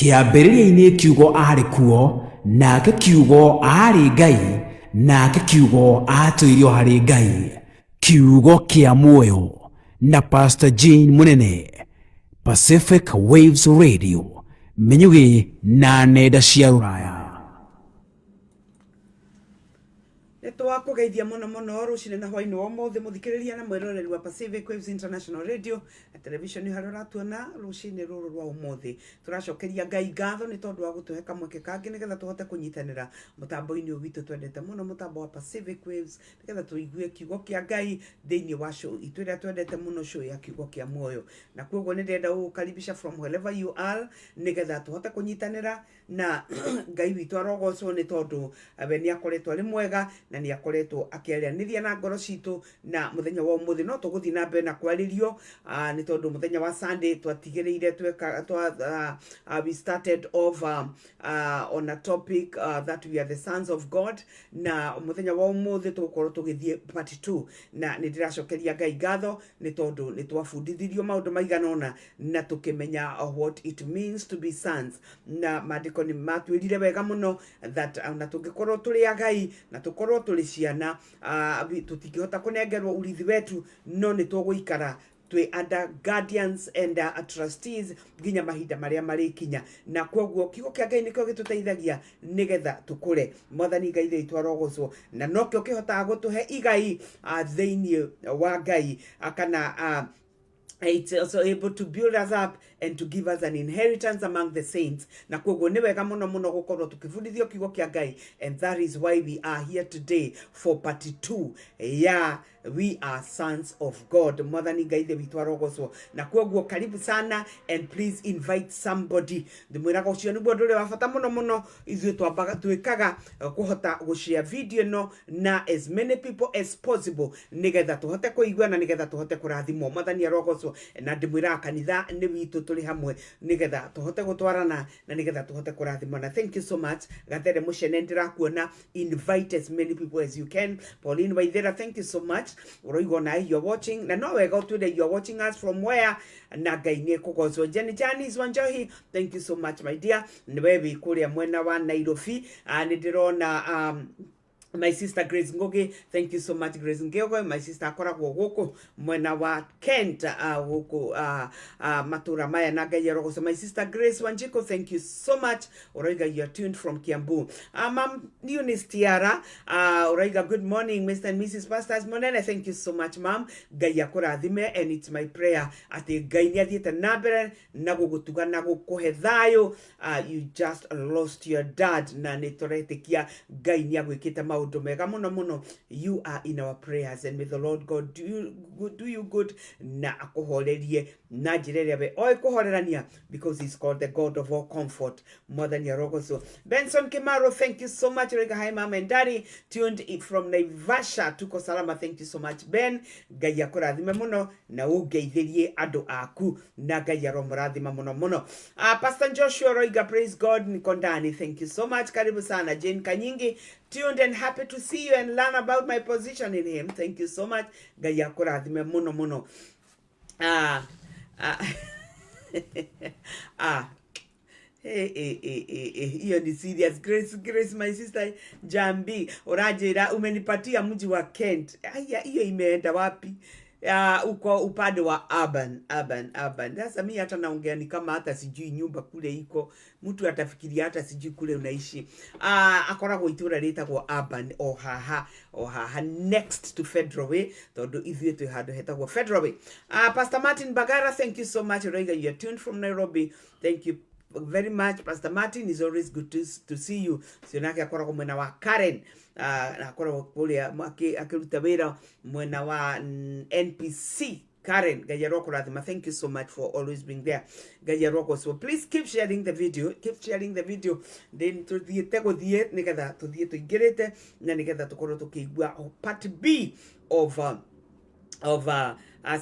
Kĩambĩrĩria-inĩ Kiugo aarĩ kuo, nake Kiugo aarĩ Ngai, nake Kiugo aatũire o harĩ Ngai. Kiugo kĩa Muoyo na Pastor Jane Munene, Pacific Waves Radio, Mĩnyugĩ na nenda cia rũraya. Nĩ twakũgeithia mũno mũno rũcinĩ na hwainĩ wa ũmũthĩ mũthikĩrĩria na mwĩroreri wa Pacific Waves International Radio na television harĩa ũratuona rũcinĩ rũrũ rwa ũmũthĩ. Tũracokeria Ngai ngatho nĩ tondũ wa gũtũhe kamweke kangĩ nĩgetha tũhote kũnyitanĩra mũtambo-inĩ ũyũ witũ twendete mũno, mũtambo wa Pacific Waves, nĩgetha tũigue kiugo kĩa Ngai thĩinĩ wa show itũ ĩrĩa twendete mũno, show ya kiugo kĩa muoyo. Na kwoguo nĩ ndĩrenda gũgũkaribisha from wherever you are nĩgetha tũhote kũnyitanĩra na Ngai witũ arogocwo nĩ tondũ we nĩ akoretwo arĩ mwega na nĩ akoretwo akĩaranĩria na ngoro citũ. Na mũthenya wa ũmũthĩ no tũgũthiĩ na mbere na kwarĩrio, nĩ tondũ mũthenya wa Sunday twatigĩrĩire tweka twa we started off on a topic that we are the sons of God, na mũthenya wa ũmũthĩ tũgũkorwo tũgĩthiĩ part 2. Na nĩ ndĩracokeria Ngai ngatho nĩ tondũ nĩ twabundithirio maũndũ maigana ũna na tũkĩmenya what it means to be sons, na maandĩko nĩ matwĩrire wega mũno that ona tũngĩkorwo tũrĩ agai na tũkorwo tũrĩ ciana, tũtingĩhota kũnengerwo urithi wetu, no nĩ tũgũikara twĩ under guardians and trustees nginya mahinda marĩa marĩkinya. Na kwoguo kiugo kĩa Ngai nĩkĩo gĩtũteithagia nĩgetha tũkũre. Mwathani Ngai witũ arogocwo, na nokĩo kĩhotaga gũtũhe igai thĩinĩ wa Ngai, kana it's also able to build us up and to give us an inheritance among the saints. Na kwoguo nĩ wega mũno mũno gũkorwo tũkĩbundithio kiugo kĩa Ngai, and that is why we are here today for part 2 ya We Are Sons of God. Mwathani Ngai ithe witũ arogocwo. Na kwoguo karibu sana, and please invite somebody. Ndĩmwĩraga ũcio nĩguo ũndũ ũrĩa wa bata mũno mũno ithuĩ twambaga twĩkaga, kũhota gũshare video ĩno na as many people as possible nĩgetha tũhote kũigua na nĩgetha tũhote kũrathimwo. Mwathani arogocwo. Na ndĩmwĩraga kanitha nĩ witũ, tũrĩ hamwe nĩgetha tũhote gũtwarana na nĩgetha tũhote kũrathimwo. Na thank you so much, Gathere Mũcene, ndĩrakuona. Invite as many people as you can. Pauline Waithera, thank you so much. Ũroiga ona you are watching, na no wega ũtwĩre you are watching us from where, na Ngai nĩ ekũgocwo. Jenny Janis Wanjohi, thank you so much, my dear, nĩwe wĩ kũrĩa mwena wa Nairobi. Nĩ ndĩrona my sister Grace Ngugi, thank you so much, Grace Ngugi. My sister akoragwo gũkũ mwena wa Kent, gũkũ matũra maya, na Ngai arogocwo. My sister Grace Wanjiko, thank you so much. Ũroiga you are tuned from Kiambu. Mam Eunice Tiara, ũroiga good morning, Mr and Mrs Pastors Monene. Thank you so much, mam. Ngai akũrathime, and it's my prayer atĩ Ngai nĩ athiĩte na mbere na gũgũtuga na gũkũhe thayũ. You just lost your dad, na nĩ tũretĩkia Ngai nĩ agwĩkĩte maũndũ mega mũno mũno. You are in our prayers, and may the Lord God do you good na akũhorerie na njĩra ĩrĩa we oĩ kũhorerania, because he's called the God of all comfort. Mwathani arogocwo. Benson Kimaro, thank you so much. Rega, hi mom and daddy, tuned in from Naivasha, tuko salama. Thank you so much, Ben. Ngai akũrathime mũno na ũngeithĩrie andũ aku, na Ngai aromũrathima mũno mũno. Pastor Joshua Roiga, praise God, niko ndani. Thank you so much, karibu sana. Jane Kanyingi, tuned and happy to see you and learn about my position in him. Thank you so much. Ngai akũrathime mũno mũno. Hey, hey, hey, hey, hey, hiyo ni serious. Grace, Grace, my sister Jambi, uranjira umenipatia mji wa Kent. Aya, hiyo imeenda wapi? Uko upande wa urban, urban, urban. Sasa mi hata naongea ni kama hata sijui nyumba kule iko. Mtu atafikiria hata sijui kule unaishi. Akoragwo itũra rĩtagwo Urban, o haha, o haha next to Federal Way, tondu ithuĩ twĩ handũ hetagwo Federal Way. Pastor Martin Bagara, thank you so much. Roiga you are tuned from Nairobi. Thank you very much, Pastor Martin. Is always good to see you. Cionake akoragwo mwena wa Karen, na akoragwo kũrĩa akĩruta wĩra mwena wa NPC Karen. Ngai arokũrathima. Thank you so much for always being there. Ngai arogocwo. Please keep sharing the video, keep sharing the video. Then tũthiĩte gũthiĩ nĩgetha tũthiĩ tũingĩrĩte na nĩgetha tũkorwo tũkĩigua part B of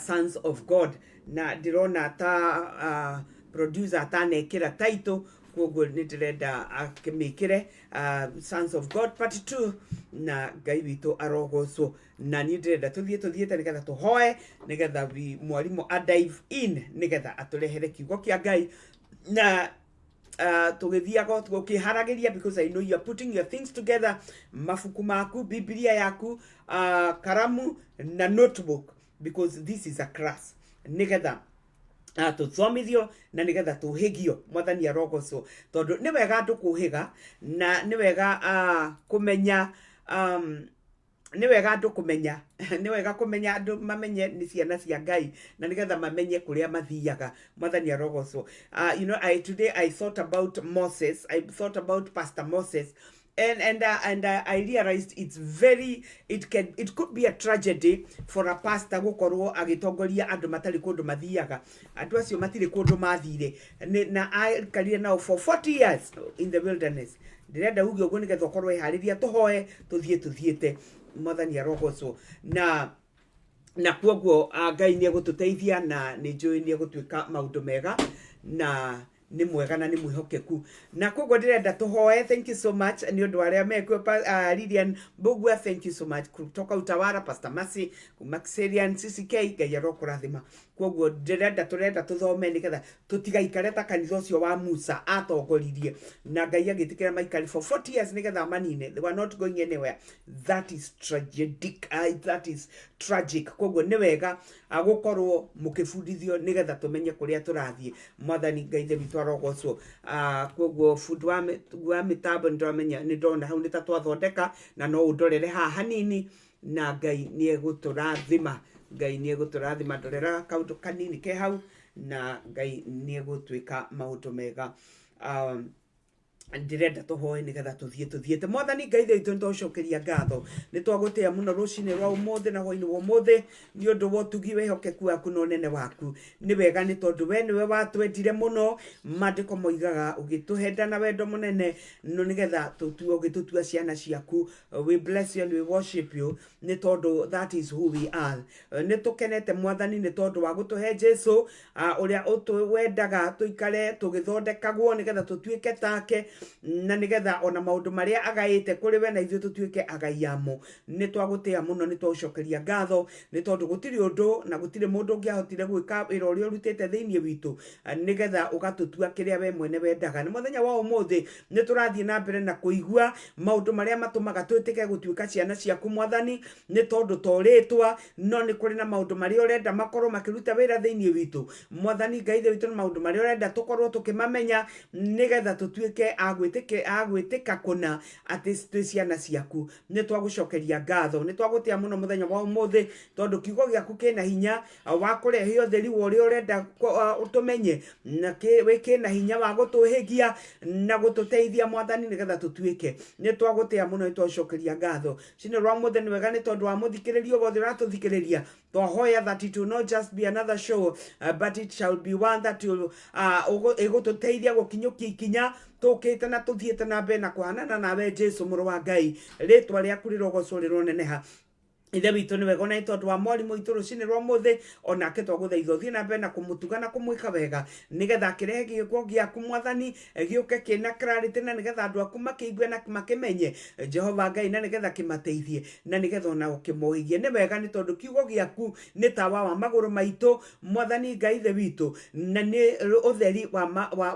Sons of God. Na ndĩrona ta producer atanekĩra title, koguo nĩ ndĩrenda akĩmĩkĩre Sons of God part 2, na Ngai witũ arogocwo. Na niĩ ndĩrenda tũthiĩ tũthiĩte nĩgetha tũhoe, nĩgetha mwarimũ a dive in nĩgetha atũrehere kiugo kĩa Ngai na Tũgĩthiaga ũkĩharagĩria, because I know you are putting your things together, mabuku maku, Biblia yaku, karamu na notebook, because this is a class nĩgetha tũthomithio na nĩgetha tũhĩgio. Mwathani arogocwo, tondũ nĩ wega andũ kũhĩga na nĩ wega kũmenya, nĩ wega andũ kũmenya, nĩ wega kũmenya andũ mamenye nĩ ciana cia Ngai na nĩgetha mamenye kũrĩa mathiaga. Mwathani arogocwo. Today I thought about Moses. I thought about Pastor Moses and I realized it's very it can it could be a tragedy for a pastor gukorwo agitongoria andu matarĩ kũndũ mathiaga. Andũ acio matirĩ kũndũ mathire. Na aikarire nao for 40 years in the wilderness. Ndĩrenda uge ũguo nĩgetha ũkorwo wĩharĩria, tũhoe tũthiĩ tũthiĩte. Mwathani arogocwo. Na kuoguo Ngai nĩ egũtũteithia na nĩ njũĩ nĩ egũtuĩka maũndũ mega, na nĩ mwega na nĩ mwĩhokeku, na koguo ndĩrenda tũhoe. Thank you so much nĩ ũndũ wa arĩa mekuo. Lilian Mbugua, thank you so much kutoka Utawara. Pastor Masi kuma Kiserian CCK, Ngai arokũrathima. Koguo ndĩrenda tũrenda tũthome nĩgetha tũtigaikare ta kanitha ũcio wa Musa atongoririe na Ngai agĩtĩkĩra maikare for 40 years nĩgetha amanine. They were not going anywhere. That is tragic, that is tragic. Koguo nĩ wega gũkorwo mũkĩbundithio nĩgetha tũmenye kũrĩa tũrathiĩ. Mwathani Ngai ithe witũ arogocwo. Koguo bundi wa mĩtambo, nĩ ndamenya nĩ ndona hau nĩ ta twathondeka, na no ũndorere haha hanini na Ngai nĩ egũtũrathima. Ngai nĩ egũtũrathima. Ndorera kaũndũ kanini ke hau na Ngai nĩ egũtwĩka maũndũ mega. Ndĩrenda tũhoe nĩgetha tũthiĩ tũthiĩte. Mwathani Ngai witũ, nĩ twagũcokeria ngatho, nĩ twagũtĩa mũno rũcinĩ rwa ũmũthĩ na hwainĩ wa ũmũthĩ nĩ ũndũ wa ũtugi, wĩhokeku waku na ũnene waku. Nĩ wega nĩ tondũ we nĩwe watwendire mũno. Maandĩko moigaga ũgĩtũhenda na wendo mũnene no nĩgetha tũtue, ũgĩtũtua ciana ciaku. We bless you and we worship you nĩ tondũ that is who we are. Nĩ tũkenete, Mwathani, nĩ tondũ wa gũtũhe Jesu, ũrĩa wendaga tũikare tũgĩthondekagwo nĩgetha tũtuĩke take, na nĩgetha ona maũndũ marĩa agaĩte kũrĩ we na ithuĩ tũtuĩke agai amo. Nĩ twagũtĩa mũno, nĩ twagũcokeria ngatho nĩ tondũ gũtirĩ ũndũ na gũtirĩ mũndũ ũngĩahotire gwĩka wĩra ũrĩa ũrutĩte thĩinĩ witũ nĩgetha ũgatũtua kĩrĩa we mwene wendaga. Nĩ mũthenya wa ũmũthĩ nĩ tũrathiĩ na mbere na kũigua maũndũ marĩa matũmaga twĩtĩke gũtuĩka ciana ciaku, Mwathani, nĩ tondũ to rĩtwa, no nĩ kũrĩ na maũndũ marĩa ũrenda makorwo makĩruta wĩra thĩinĩ witũ. Mwathani Ngai ithe witũ, nĩ maũndũ marĩa ũrenda tũkorwo tũkĩmamenya nĩgetha tũtuĩke a gwĩtĩka kũna atĩ twĩ ciana ciaku. Nĩ twagũcokeria ngatho, nĩ twagũtĩa mũno mũthenya wa ũmũthĩ tondũ kiugo gĩaku kĩna hinya wa kũrehe ũtheri wa ũrĩa ũrenda tũmenye, na kĩna hinya wa gũtũhĩgia na gũtũteithia, Mwathani, nĩgetha tũtuĩke. Nĩ twagũtĩa mũno, nĩ twagũcokeria ngatho cine rwa mũthĩ. Nĩ wega nĩ tondũ wa mũthikĩrĩrio wothe ũratũthikĩrĩria. Twahoya that it will not just be another show, but it shall be one that will ĩgũtũteithia gũkinyũkia ikinya tũkĩte na tũthiĩte na mbere na kũhanana nawe, Jesu mũrũ wa Ngai. Rĩtwa rĩaku rĩrogocwo, rĩroneneha. Ithe witũ, nĩ wega ona nĩ tondũ wa mwarimũ witũ rũcinĩ rwa ũmũthĩ. Onake twagũthaitha ũthiĩ na mbere na kũmũtuga na kũmwĩka wega nĩgetha akĩrehe gĩko gĩaku, Mwathani, gĩũke kĩna clarity, na nĩgetha andũ aku makĩigue na makĩmenye, Jehova Ngai, na nĩgetha kĩmateithie na nĩgetha ona ũkĩmohigie. Nĩ wega nĩ tondũ kiugo gĩaku nĩ tawa wa magũrũ maitũ, Mwathani Ngai ithe witũ, na nĩ ũtheri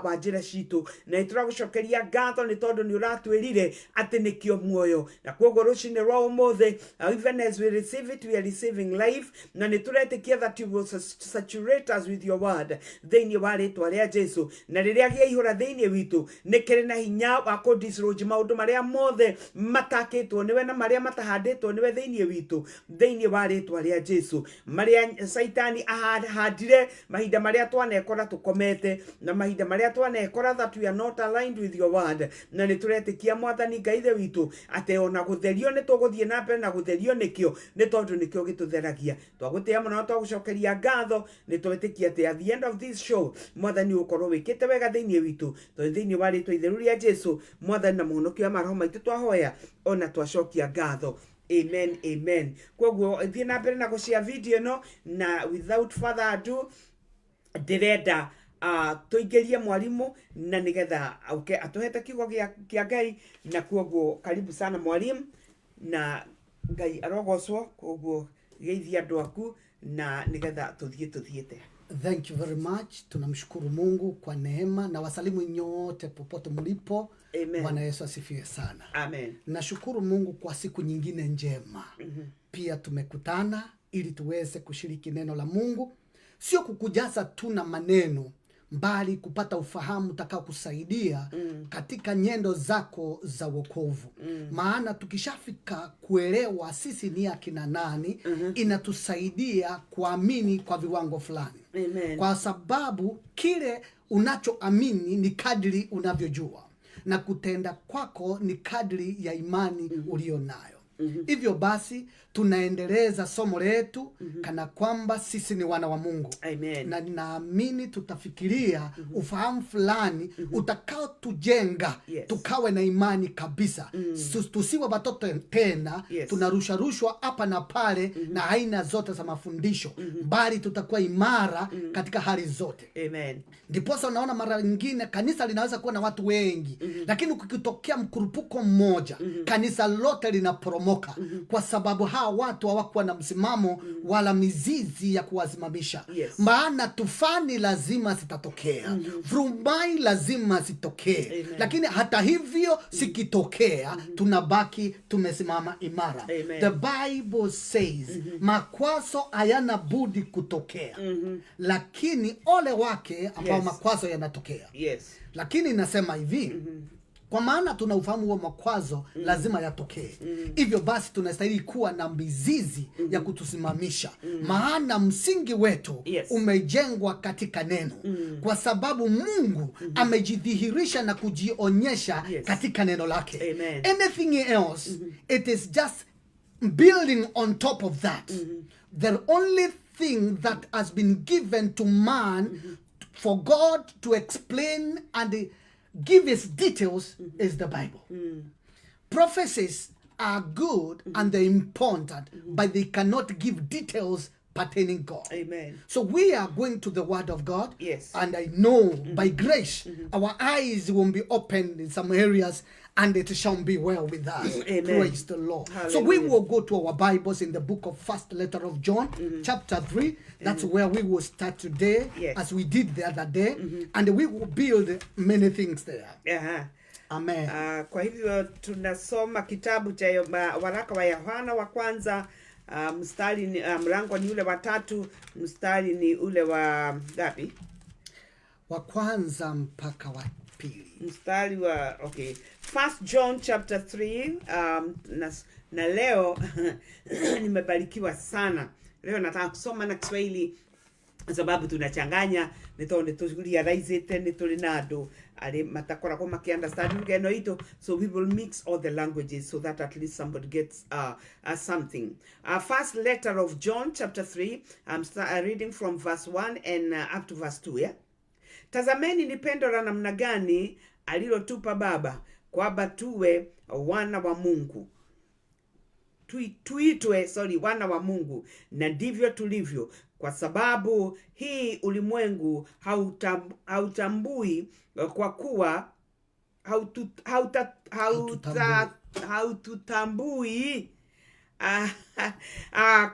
wa njĩra citũ. Na nĩ tũragũcokeria ngatho nĩ tondũ nĩ ũratwĩrire atĩ nĩkĩo muoyo, na koguo rũcinĩ rwa ũmũthĩ, even as we receive it, we are receiving life, na nĩ tũretĩkia that you will saturate us with your word thĩinĩ wa rĩtwa rĩa Jesu. Na rĩrĩa gĩaihũra thĩinĩ witũ, nĩ kĩrĩ na hinya wa kũ dislodge maũndũ marĩa mothe matakĩtwo nĩwe na marĩa matahandĩtwo nĩwe thĩinĩ witũ, thĩinĩ wa rĩtwa rĩa Jesu, marĩa Saitani ahandire mahinda marĩa twanekora tũkomete na mahinda marĩa twanekora that we are not aligned with your word. Na nĩ tũretĩkia, Mwathani Ngai ithe witũ, atĩ ona gũtherio nĩ tũgũthiĩ na mbere na gũtherio nĩkĩo, nĩ tondũ nĩkĩo gĩtũtheragia. Twagũtĩa mũno na twagũcokeria ngatho. Nĩ twetĩkia atĩ at the end of this show, Mwathani, ũgũkorwo wĩkĩte wega thĩinĩ witũ, tondũ thĩinĩ wa rĩtwa itheru rĩa Jesu, Mwathani na Mũhonokia wa maroho maitũ, twahoya ona twacokia ngatho. Amen, amen. Koguo thiĩ na mbere na gũshare video ĩno, na without further ado ndĩrenda tũingĩrie mwarimũ na nĩgetha auke atũhete kiugo kĩa Ngai. Na koguo karibu sana, mwalimu, na Ngai arogocwo. Koguo geithia andũ aku na nĩgetha tũthiĩ tũthiĩte. Thank you very much. Tunamshukuru Mungu kwa neema na wasalimu nyote popote mlipo. Amen. Bwana Yesu asifiwe sana. Amen. Nashukuru Mungu kwa siku nyingine njema. Pia tumekutana ili tuweze kushiriki neno la Mungu, sio kukujaza tu na maneno, bali kupata ufahamu utakao kusaidia katika nyendo zako za wokovu. Maana tukishafika kuelewa sisi ni akina nani, inatusaidia kuamini kwa viwango fulani. Amen. Kwa sababu kile unachoamini ni kadri unavyojua na kutenda kwako ni kadri ya imani uliyo nayo. Hivyo basi tunaendeleza somo letu kana kwamba sisi ni wana wa Mungu. Amen. Na ninaamini tutafikiria ufahamu fulani utakaotujenga tukawe na imani kabisa. Tusiwe watoto tena, tunarusharushwa hapa na pale na aina zote za mafundisho, bali tutakuwa imara katika hali zote. Amen. Ndiposa unaona mara nyingine kanisa linaweza kuwa na watu wengi, lakini kukitokea mkurupuko mmoja, kanisa lote linaporomoka, kwa sababu hawa watu hawakuwa na msimamo wala mizizi ya kuwasimamisha. Maana tufani lazima zitatokea, vurumai lazima zitokee. Amen. Lakini hata hivyo zikitokea, tunabaki tumesimama imara. Amen. The Bible says makwazo hayana budi kutokea, lakini ole wake ambao makwazo yanatokea. Lakini inasema hivi, kwa maana tuna ufahamu huo makwazo lazima yatokee. Hivyo basi tunastahili kuwa na mizizi ya kutusimamisha, maana msingi wetu umejengwa katika neno, kwa sababu Mungu amejidhihirisha na kujionyesha katika neno lake. Amen. Anything else, it is just building on top of that. The only thing that has been given to man for God to explain and give his details is the Bible. Prophecies are good and they're important, but they cannot give details pertaining God. Amen. So we are going to the Word of God. And I know by grace our eyes will be opened in some areas and it shall be well with us. Amen. Praise the Lord. So we Hallelujah. Will go to our Bibles in the book of First Letter of John, chapter 3. That's where we will start today, as we did the other day. And we will build many things there. Amen. Kwa hivyo tunasoma kitabu cha waraka wa Yohana wa kwanza, mstari ni, mlango ni ule wa 3, mstari ni ule wa ngapi? Wa kwanza mpaka wa pili. Mstari wa, okay. First John chapter 3, na leo nimebarikiwa sana. Leo nataka kusoma na Kiswahili kwa sababu tunachanganya nĩ tondũ nĩ tũrealizĩte nĩ tũrĩ na andũ arĩ matakoragwo makĩ-understand lugha ĩno itũ, so we will mix all the languages so that at least somebody gets something. First letter of John chapter 3, I'm reading from verse 1 and up to verse 2, yeah? Tazameni ni pendo la namna gani alilotupa Baba, kwamba tuwe wana wa Mungu. Tuitwe, sorry, wana wa Mungu, na ndivyo tulivyo. Kwa sababu hii ulimwengu hautambui kwa kuwa haututambui,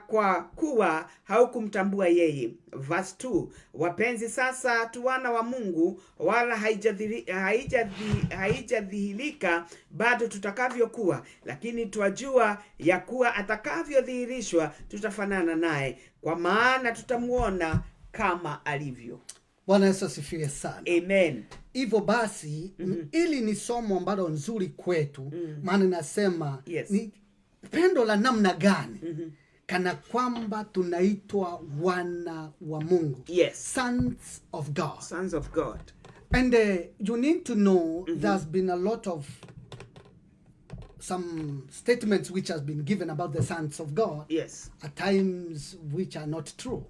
kwa kuwa haukumtambua yeye. Verse 2, wapenzi, sasa tu wana wa Mungu, wala haijadhihirika bado tutakavyokuwa, lakini twajua ya kuwa atakavyodhihirishwa tutafanana naye, kwa maana tutamuona kama alivyo. Bwana Yesu asifiwe sana. Amen. Hivyo basi hili ni somo ambalo nzuri kwetu, maana nasema ni pendo la namna gani kana kwamba tunaitwa wana wa Mungu. Sons of God. Sons of God. And you need to know there's been a lot of some statements which has been given about the sons of God at times which are not true.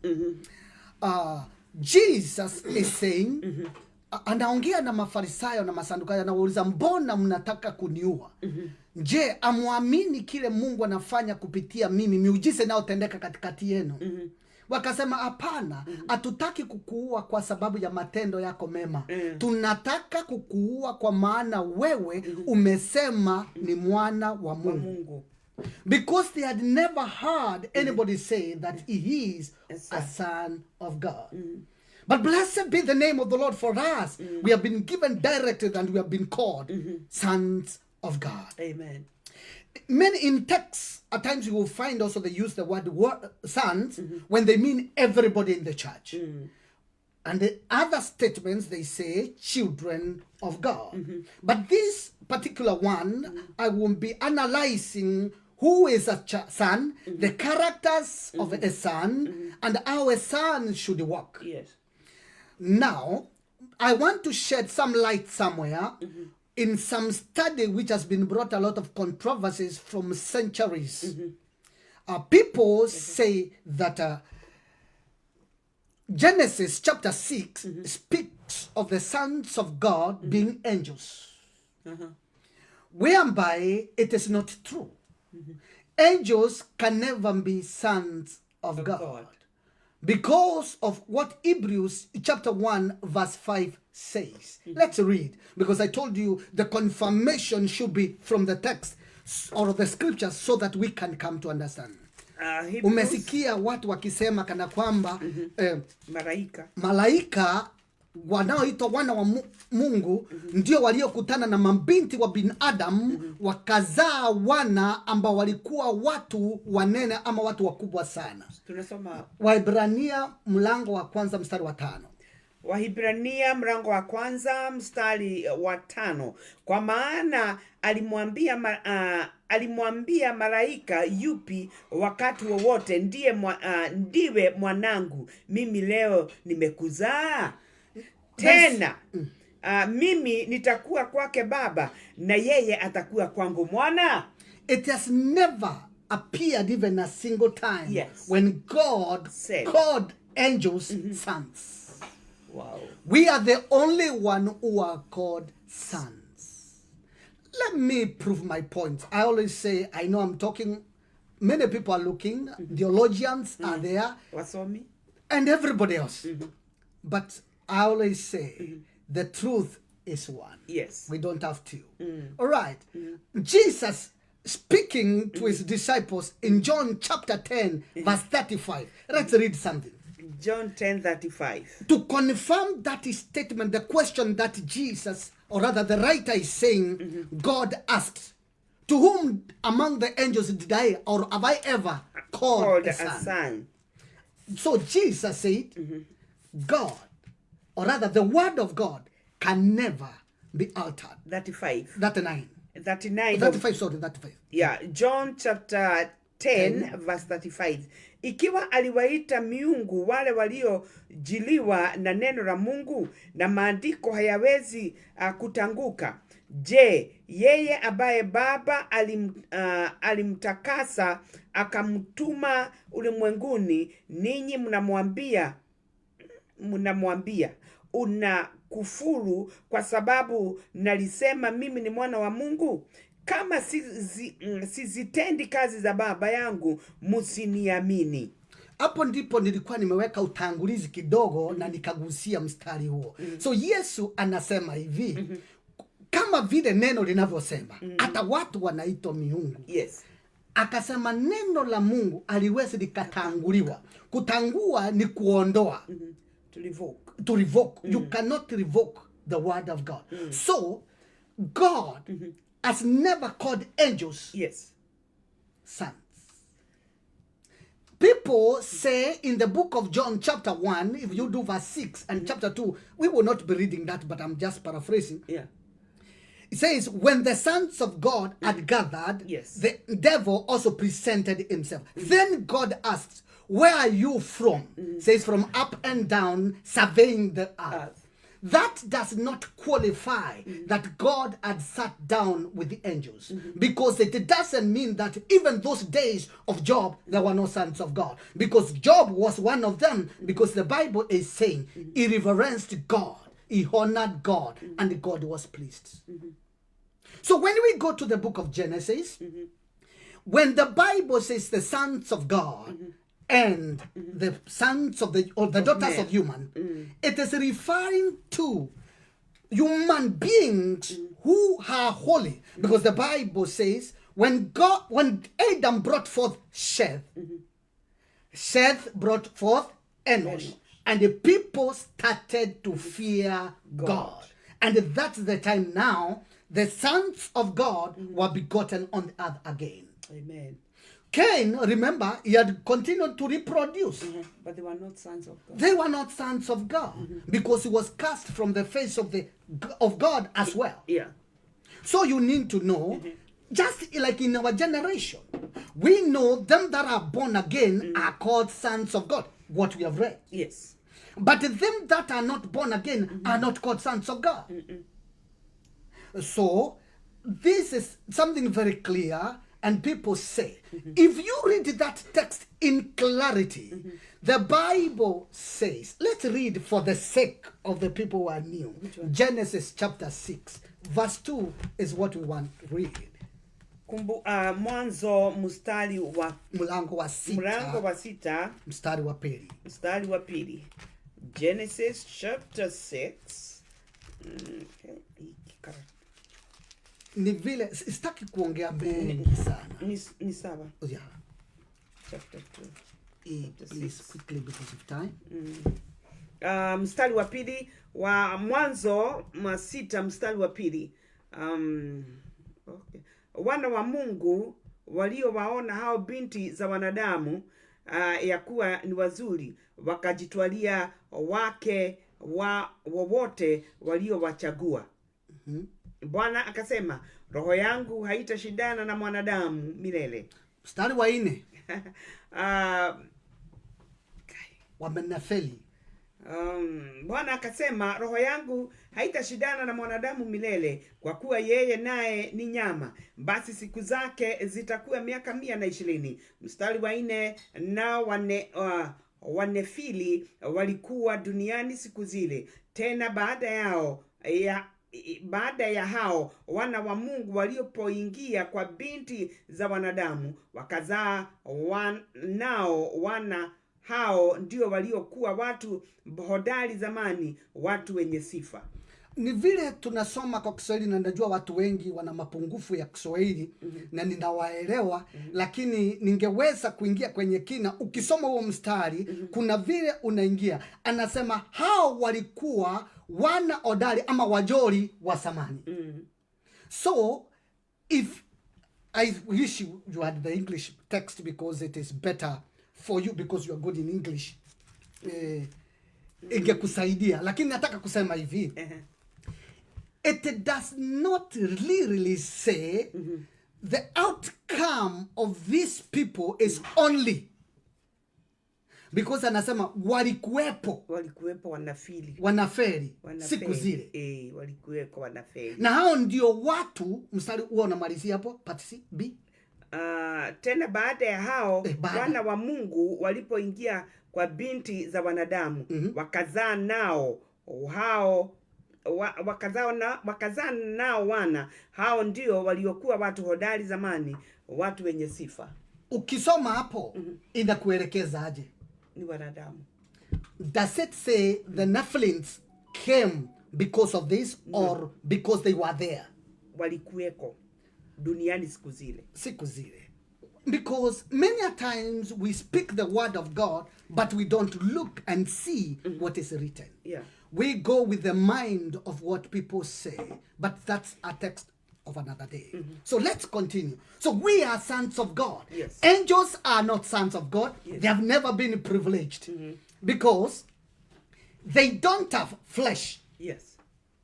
Jesus is saying, anaongea na Mafarisayo na Masadukayo, anawauliza, "Mbona mnataka kuniua? Je, hamwamini kile Mungu anafanya kupitia mimi, miujiza inayotendeka katikati yenu?" Wakasema, "Hapana, hatutaki kukuua kwa sababu ya matendo yako mema. Tunataka kukuua kwa maana wewe umesema ni mwana wa Wa Mungu." Mungu. Because they had never heard anybody say that he is A a son of God. But blessed be the name of the Lord for us. We have been given directed and we have been called sons of God. Amen. Many in texts, at times you will find also they use the word sons when they mean everybody in the church. And the other statements, they say children of God. But this particular one, I will be analyzing who is a son, the characters of a son, and how a son should walk. Yes. Now, I want to shed some light somewhere in some study which has been brought a lot of controversies from centuries. People say that Genesis chapter 6 speaks of the sons of God being angels, whereby it is not true. Angels can never be sons of God. God. Because of what Hebrews chapter 1 verse 5 says. Let's read, because I told you the confirmation should be from the text or the scriptures so that we can come to understand. Hebrews, Umesikia watu wakisema kana kwamba malaika malaika wanaoitwa wana wa Mungu ndio waliokutana na mabinti wa binadamu wakazaa wana ambao walikuwa watu wanene ama watu wakubwa sana. Tunasoma Waibrania mlango wa kwanza mstari wa 5. Wahibrania mlango wa kwanza mstari wa 5. Kwa maana alimwambia malaika yupi wakati wowote, ndiwe mwanangu, mimi leo nimekuzaa? Tena mimi nitakuwa kwake baba na yeye atakuwa kwangu mwana. It has never appeared even a single time when God said called angels sons. Wow. We are the only one who are called sons. Let me prove my point. I always say, I know I'm talking, many people are looking, theologians are there, Wasomi. and everybody else. But I always say, the truth is one. We don't have two. All right. Jesus speaking to his disciples in John chapter 10, verse 35. Let's read something. John 10:35. To confirm that statement, the question that Jesus, or rather the writer is saying, God asked, to whom among the angels did I or have I ever called, Called a a son? son. So Jesus said, God, or rather the word of God, can never be altered. 35. 39. 39. 35, sorry, 35. Yeah, John chapter 10 verse 35. Ikiwa aliwaita miungu wale waliojiliwa na neno la Mungu, na maandiko hayawezi kutanguka, je, yeye ambaye Baba alimtakasa akamtuma ulimwenguni, ninyi mnamwambia una kufuru kwa sababu nalisema mimi ni mwana wa Mungu? Kama sizitendi kazi za Baba yangu, msiniamini. Hapo ndipo nilikuwa nimeweka utangulizi kidogo na nikagusia mstari huo. So Yesu anasema hivi, kama vile neno linavyosema, hata watu wanaitwa miungu. Akasema neno la Mungu aliwezi likatanguliwa. Kutangua ni kuondoa. To revoke. To revoke. You cannot revoke the word of God. So God has never called angels sons. People say in the book of John chapter 1, if you do verse 6 and chapter 2, we will not be reading that, but I'm just paraphrasing. It says, when the sons of God had gathered, the devil also presented himself. Then God asked, where are you from? Says, from up and down, surveying the earth. Earth. That does not qualify that God had sat down with the angels, because it doesn't mean that even those days of Job, there were no sons of God, because Job was one of them, because the Bible is saying he reverenced God, he honored God, and God was pleased. So when we go to the book of Genesis, when the Bible says the sons of God and the sons of the, or the Of daughters men. of human, it is referring to human beings who are holy, because the Bible says when Adam brought forth Seth, Seth brought forth Enosh. Enosh. And the people started to fear God. And that's the time now the sons of God were begotten on the earth again. Amen. Cain, remember, he had continued to reproduce. But they were not sons of God. They were not sons of God because he was cast from the face of the of God as well. Yeah. So you need to know, just like in our generation, we know them that are born again are called sons of God, what we have read. Yes. But them that are not born again are not called sons of God. So this is something very clear, and people say, if you read that text in clarity, the Bible says, let's read for the sake of the people who are new. Genesis chapter 6, verse 2 is what we want to read. Mwanzo mstari wa Mlango wa sita, mlango wa 6 mstari wa pili. Mstari wa pili. Genesis chapter 6. Okay. Ni vile sitaki kuongea mengi sana. Ni sawa. Yeah. Chapter 2. Eh, please quickly because of time. Mstari wa pili wa Mwanzo 6 mstari wa pili. Okay. Wana wa Mungu waliowaona hao binti za wanadamu ya kuwa ni wazuri, wakajitwalia wake wa wowote waliowachagua. Bwana akasema, roho yangu haitashindana na mwanadamu milele. Mstari wa 4. Wamenafeli. Bwana akasema, roho yangu haitashindana na mwanadamu milele, kwa kuwa yeye naye ni nyama, basi siku zake zitakuwa miaka 120. Mstari wa 4, nao wanefili walikuwa duniani siku zile, tena baada ya hao wana wa Mungu waliopoingia kwa binti za wanadamu, wakazaa nao wana hao ndio waliokuwa watu hodari zamani, watu wenye sifa. Ni vile tunasoma kwa Kiswahili, na najua watu wengi wana mapungufu ya Kiswahili na ninawaelewa, lakini ningeweza kuingia kwenye kina. Ukisoma huo mstari, kuna vile unaingia. Anasema hao walikuwa wana hodari ama wajori wa zamani. So if I wish you had the English text because it is better for you because you are good in English. Ingekusaidia, lakini nataka kusema hivi. It does not really say the outcome of these people is only because anasema walikuwepo. Walikuwepo wanafili. Wanafeli Wanafeli. Siku zile. Walikuwepo wanafeli. Na hao ndio watu, mstari huo unamalizia hapo, part C, B. Tena baada ya hao baada. Wana wa Mungu walipoingia kwa binti za wanadamu, wakazaa nao hao wakazaa nao wana hao ndio waliokuwa watu hodari zamani, watu wenye sifa. Ukisoma hapo inakuelekeza aje? Ni wanadamu. Does it say the Nephilims came because of this or because they were there? Walikuweko duniani siku zile. Siku zile. Because many a times we speak the word of God, but we don't look and see what is written. We go with the mind of what people say, but that's a text of another day. So let's continue. So we are sons of God. Angels are not sons of God. They have never been privileged because they don't have flesh.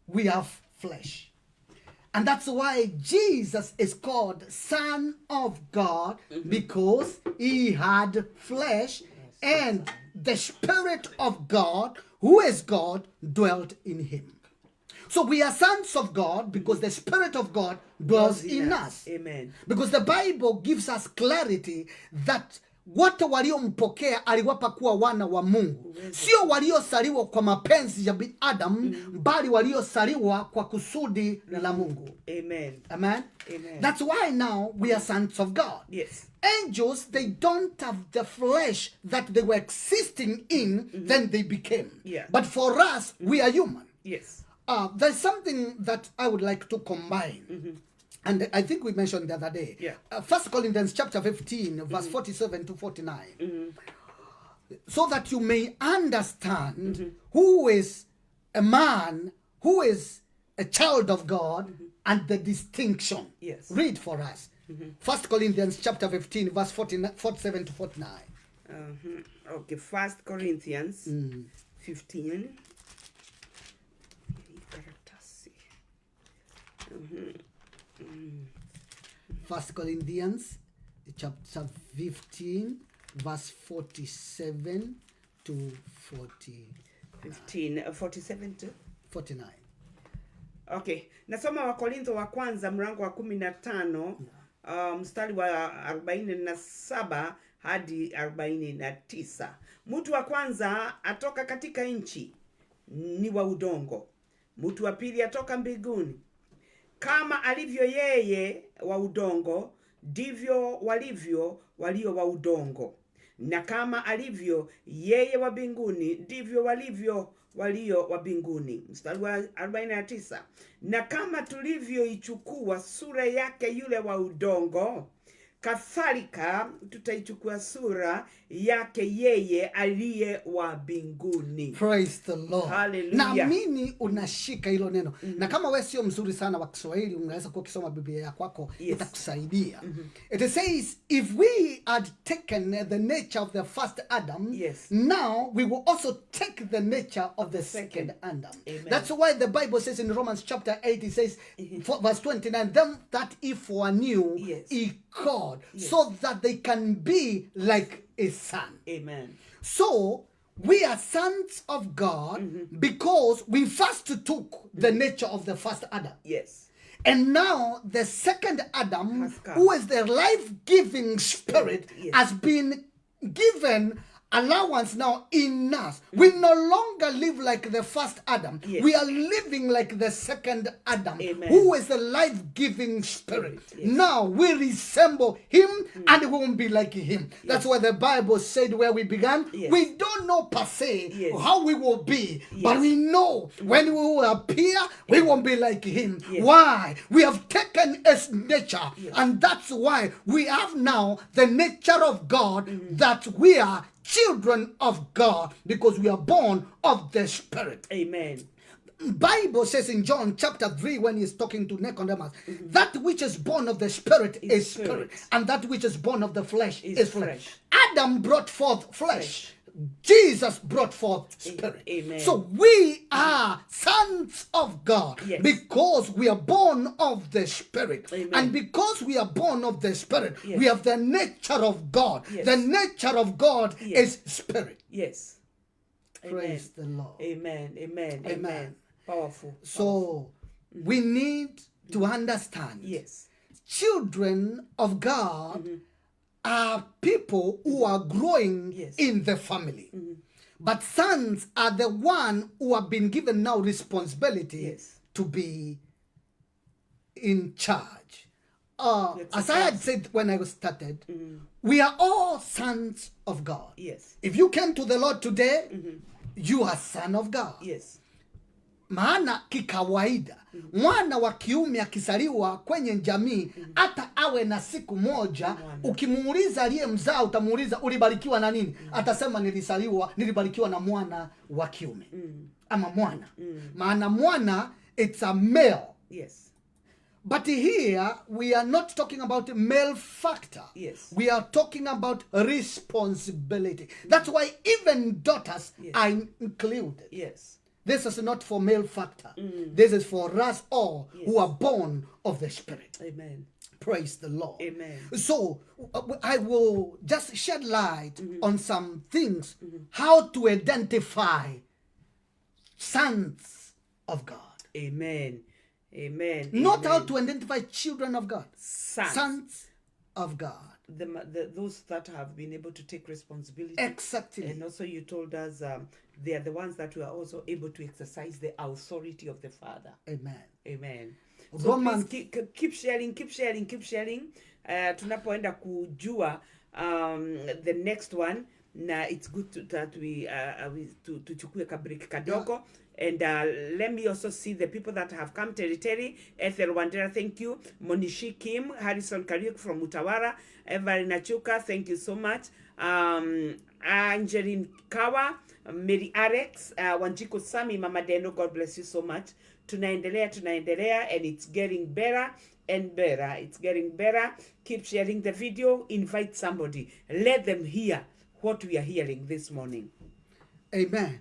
We have flesh. And that's why Jesus is called Son of God, because he had flesh, and the Spirit of God, who is God, dwelt in him. So we are sons of God because the Spirit of God dwells in us. Amen. Because the Bible gives us clarity that wote waliompokea aliwapa kuwa wana wa Mungu. Sio waliosaliwa kwa mapenzi ya binadamu, bali waliosaliwa kwa kusudi la Mungu. Amen. Amen. Amen. That's why now we are sons of God. Angels, they don't have the flesh that they were existing in, then they became. But for us, we are human. There's something that I would like to combine. And I think we mentioned the other day. 1 Corinthians chapter 15, verse 47 to 49. So that you may understand who is a man, who is a child of God, and the distinction. Yes. Read for us. First Corinthians chapter 15, verse 49, 47 to 49. Okay, First Corinthians 15. Hii karatasi. First Corinthians chapter 15, verse 47 to 40, 15, 47 to 49. Okay, nasoma Wakorintho wa kwanza mlango wa 15, mstari wa 47 hadi 49. Mtu wa kwanza atoka katika nchi ni wa udongo, mtu wa pili atoka mbinguni. Kama alivyo yeye wa udongo, ndivyo walivyo walio wa udongo, na kama alivyo yeye wa mbinguni, ndivyo walivyo walio wa mbinguni. Mstari wa 49, na kama tulivyoichukua sura yake yule wa udongo, kadhalika tutaichukua sura yake yeye aliye wa mbinguni. Praise the Lord. Hallelujah. Naamini unashika hilo neno, na kama we sio mzuri sana wa Kiswahili, unaweza kuwa ukisoma Biblia ya kwako, itakusaidia. It says, if we had taken the nature of the first Adam, now we will also take the nature of the second Adam. Amen. That's why the Bible says in Romans chapter 8, it says, verse 29, them that he foreknew, he called, so that they can be like a son. Amen. So we are sons of God because we first took the nature of the first Adam. And now the second Adam, Has come. Who is the life-giving spirit, has been given allowance now in us. We no longer live like the first Adam. We are living like the second Adam, Amen. Who is the life-giving spirit. Spirit, yes. Now we resemble him and we won't be like him. That's why the Bible said where we began, we don't know per se how we will be, but we know when we will appear, we won't be like him. Why? We have taken his nature, and that's why we have now the nature of God, that we are children of God because we are born of the Spirit. Amen. Bible says in John chapter 3, when he's talking to Nicodemus, that which is born of the Spirit Is is spirit, spirit. And that which is born of the flesh Is is flesh. Flesh. Adam brought forth flesh. Jesus brought forth spirit. Amen. So we are sons of God because we are born of the Spirit. Amen. And because we are born of the Spirit, we have the nature of God. The nature of God is spirit. Amen. Praise the Lord. Amen. Amen. Amen. Amen. Powerful. So we need to understand children of God are people who are growing in the family. But sons are the one who have been given now responsibility to be in charge. As I had said when I was started, we are all sons of God. If you came to the Lord today, you are son of God. Maana kikawaida, mwana wa kiume akizaliwa kwenye jamii, hata awe na siku moja, ukimuuliza aliyemzaa, utamuuliza, "Ulibarikiwa na nini?" Atasema, "Nilizaliwa, nilibarikiwa na mwana wa kiume," ama mwana. Maana mwana, it's a male. But here we are not talking about male factor. We are talking about responsibility. That's why even daughters are included. This is not for male factor. This is for us all who are born of the Spirit. Amen. Praise the Lord. Amen. So I will just shed light on some things, how to identify sons of God. Amen. Amen. Not Amen. How to identify children of God. Sons. Sons of God. Those that have been able to take responsibility. Exactly. And also you told us they are the ones that were also able to exercise the authority of the Father. Amen. Amen. So please keep sharing, keep sharing, keep sharing. Tunapoenda kujua the next one, na it's good that we tuchukue ka break kadogo. And let me also see the people that have come. Terry Terry, Ethel Wandera, thank you. Monishi Kim, Harrison Kariuki from Utawara, Evelyn Nachuka, thank you so much. Angeline Kawa, Mary Alex, Wanjiku Sami, Mama Deno, God bless you so much. Tunaendelea, tunaendelea, and it's getting better and better. It's getting better. Keep sharing the video. Invite somebody. Let them hear what we are hearing this morning. Amen.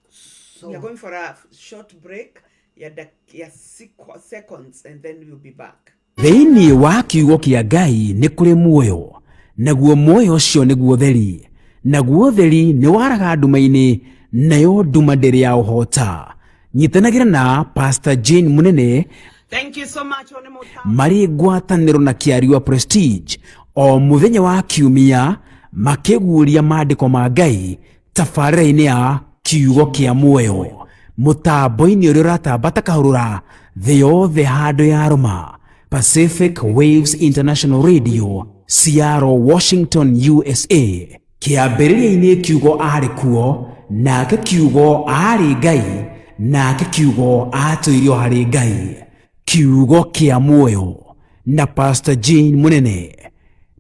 So We are going for a short break ya seconds, and then we'll be back. Thĩinĩ wa kiugo kĩa Ngai nĩ kũrĩ muoyo, naguo muoyo ũcio nĩguo theri, naguo theri nĩ waraga nduma-inĩ, nayo nduma ndĩrĩ ya ũhota. Nyitanagĩra na Pastor Jane Munene Thank you so much, Onemota. Marĩ ngwatanĩro na Kĩariwa Prestige o mũthenya wa kiumia makĩguũria maandĩko ma Ngai tabarĩra-inĩ ya kiugo kĩa muoyo mũtambo-inĩ ũrĩa ũratamba ta kahũrũra thĩ yothe handũ ya rũma, Pacific Waves International Radio, Seattle, Washington, USA. Kĩambĩrĩria-inĩ kiugo aarĩ kuo, nake kiugo aarĩ Ngai, nake kiugo aatũirio harĩ Ngai. Kiugo kĩa muoyo na Pastor Jane Munene,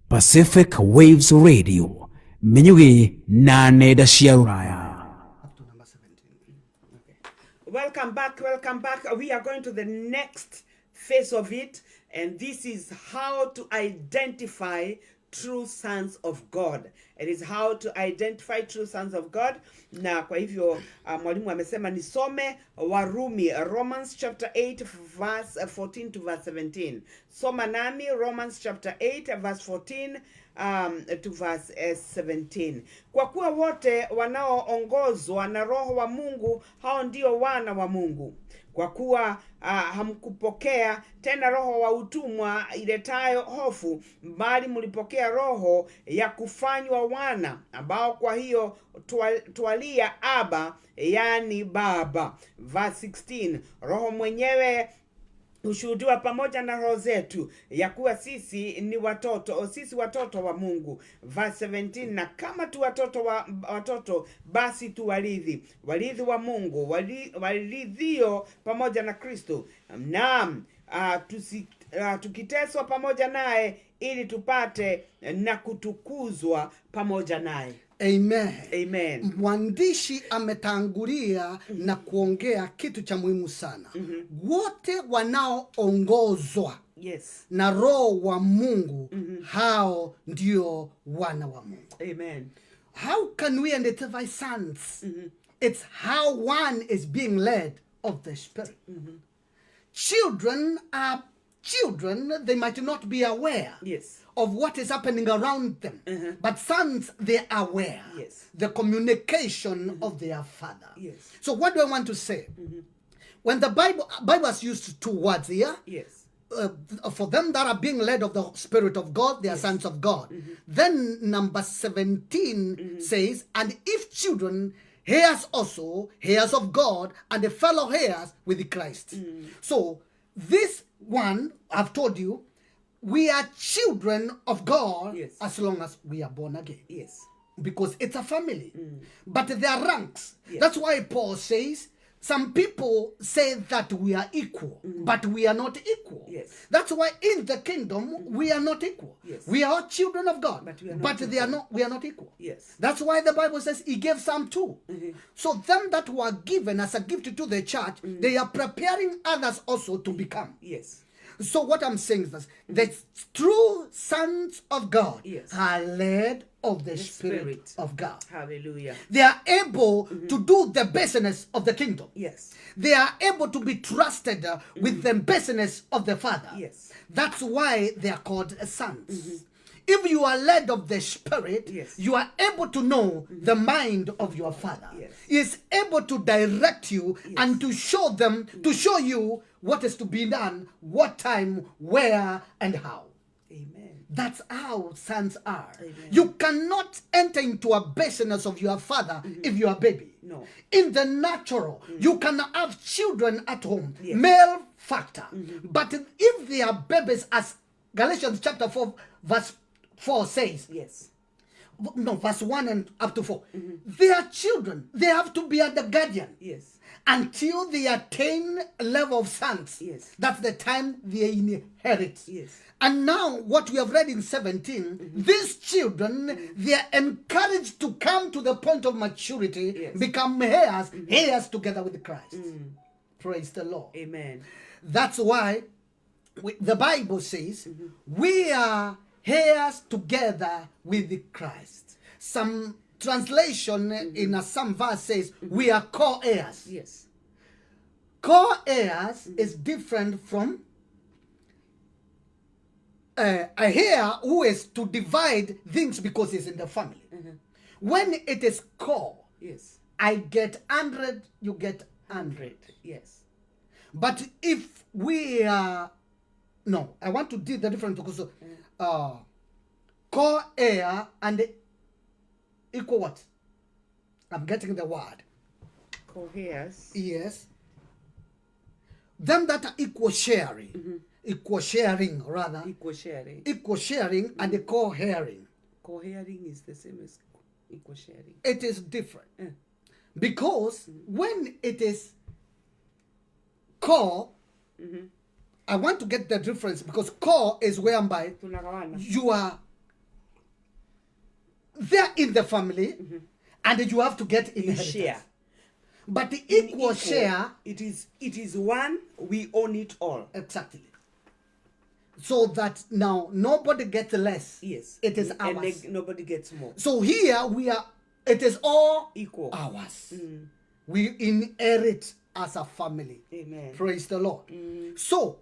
Pacific Waves Radio, Minyugi na nenda cia rũraya. Up to number 17. Welcome back, welcome back. We are going to the next phase of it, and this is how to identify true sons of God. It is how to identify true sons of God. Na kwa hivyo mwalimu amesema nisome Warumi, Romans chapter 8 verse 14 to verse 17. Soma nami Romans chapter 8 verse 14 to verse 17. Kwa kuwa wote wanaoongozwa na Roho wa Mungu, hao ndio wana wa Mungu. Kwa kuwa hamkupokea tena roho wa utumwa iletayo hofu, bali mlipokea roho ya kufanywa wana, ambao kwa hiyo twalia Aba, yaani Baba. Verse 16, Roho mwenyewe hushuhudiwa pamoja na roho zetu ya kuwa sisi ni watoto, sisi watoto wa Mungu. Verse 17, na kama tu watoto wa watoto, basi tu warithi, warithi wa Mungu, warithio pamoja na Kristo. Naam, tukiteswa pamoja naye ili tupate na kutukuzwa pamoja naye. Amen. Amen. Mwandishi ametangulia na kuongea kitu cha muhimu sana. Wote wanaoongozwa na Roho wa Mungu, hao ndio wana wa Mungu. Amen. How can we identify sons? It's how one is being led of the Spirit. Children are children, they might not be aware of what is happening around them. But sons, they are aware. The communication of their father. So what do I want to say? When the Bible has used two words here, for them that are being led of the Spirit of God, they are sons of God. Then number 17 says, and if children, heirs also, heirs of God, and the fellow heirs with Christ. So this one, I've told you, we are children of God as long as we are born again. Because it's a family. But there are ranks. That's why Paul says, some people say that we are equal, but we are not equal. That's why in the kingdom, we are not equal. We are children of God, But we are not but they are equal. not, we are not equal. That's why the Bible says he gave some too. So them that were given as a gift to the church, they are preparing others also to become. So what I'm saying is this, the true sons of God are led of the The Spirit Spirit. of God. Hallelujah. They are able to do the business of the kingdom. They are able to be trusted with the business of the Father. That's why they are called sons. If you are led of the Spirit, you are able to know the mind of your Father. He is able to direct you and to show them, to show you what is to be done, what time, where, and how. Amen. That's how sons are. Amen. You cannot enter into a business of your father if you are a baby. No. In the natural, you can have children at home, male factor. But if they are babies, as Galatians chapter 4, verse 4 says, No, verse 1 and up to 4. They are children. They have to be under guardian. Yes. Until they attain level of sons. Yes. That's the time they inherit. Yes. And now what we have read in 17, these children, they are encouraged to come to the point of maturity, Yes. become heirs, heirs together with Christ. Praise the Lord. Amen. That's why the Bible says we are heirs together with Christ. Some translation in some verse says we are co-heirs. Yes. Co-heirs is different from a heir who is to divide things because he's in the family. When it is co, Yes. I get 100, you get 100. Yes. But if we are, no, I want to do the difference because co-heir and equal what? I'm getting the word. Co-heirs. Yes. Them that are equal sharing, equal sharing rather, Equal sharing. equal sharing and co-heiring. Co-heiring is the same as equal sharing. It is different. Because when it is co, I want to get the difference because co is whereby Tunagawana. you are there in the family and you have to get You inheritance. share. But the In equal share, It is one, we own it all. exactly. So that now nobody gets less. Yes. It is And ours. nobody gets more. So here we are, it is all Equal. ours. We inherit as a family. Amen. Praise the Lord. So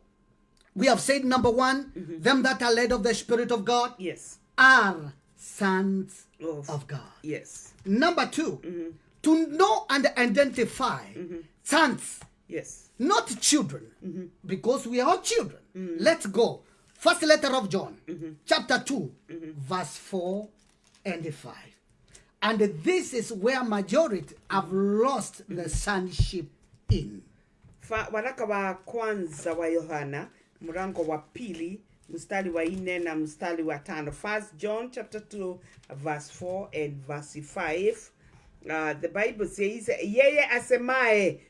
we have said number one, them that are led of the Spirit of God Yes. are sons of God. Yes. Number two, to know and identify sons, Yes. not children, because we are children. Let's go. First letter of John, chapter 2, verse 4 and 5. And this is where majority have lost the sonship in. Waraka wa kwanza wa Yohana mlango wa pili mstari wa 4 na mstari wa 5. First John chapter 2 verse 4 and verse 5. The Bible says, yeye asemaye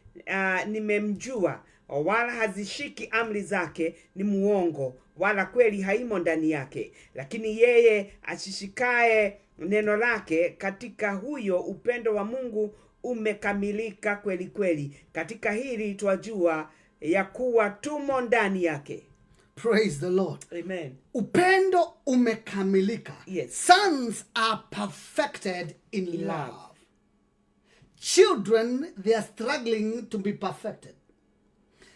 nimemjua wala hazishiki amri zake ni muongo, wala kweli haimo ndani yake. Lakini yeye ashishikae neno lake, katika huyo upendo wa Mungu umekamilika kweli kweli. Katika hili twajua ya kuwa tumo ndani yake. Praise the Lord. Amen. Upendo umekamilika. Yes. Sons are perfected in love. Children, they are struggling to be perfected.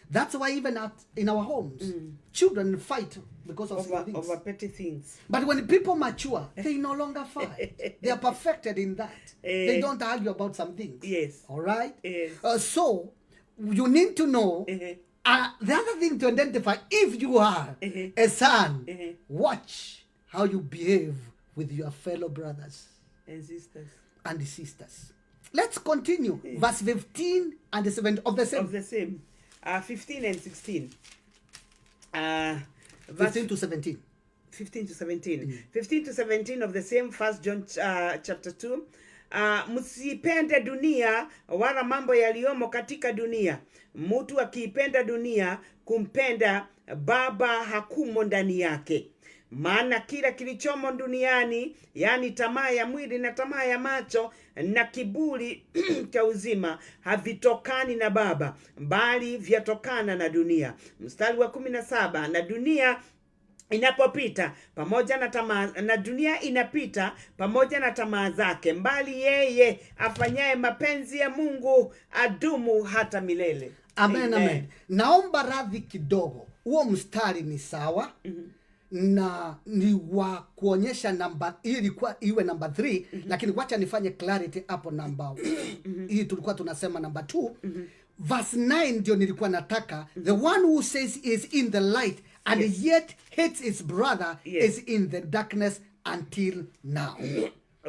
That's why even in our homes, children fight because of small things. Over petty things. But when people mature, they no longer fight. They are perfected in that. They don't argue about some things. Yes. All right? Yes. So, you need to know, the other thing to identify, if you are a son, watch how you behave with your fellow brothers and sisters. And sisters. Let's continue. Verse 15 and 17 of the same. Of the same. 15 and 16. Verse 15 to 17. 15 to 17. 15 to 17 of the same First John chapter 2. Msipende dunia wala mambo yaliyomo katika dunia. Mtu akiipenda dunia, kumpenda Baba hakumo ndani yake. Maana kila kilichomo duniani, yani tamaa ya mwili na tamaa ya macho na kiburi cha uzima, havitokani na Baba, bali vyatokana na dunia. Mstari wa 17, na dunia inapopita pamoja na tamaa, na dunia inapita pamoja na tamaa zake, mbali yeye afanyaye mapenzi ya Mungu adumu hata milele. Amen, amen. Naomba radhi kidogo. Huo mstari ni sawa. Na ni wa kuonyesha namba, hii ilikuwa iwe namba 3, lakini wacha nifanye clarity hapo namba hii tulikuwa tunasema namba 2. Verse 9 ndio nilikuwa nataka. The one who says is in the light and yet hates his brother is in the darkness until now.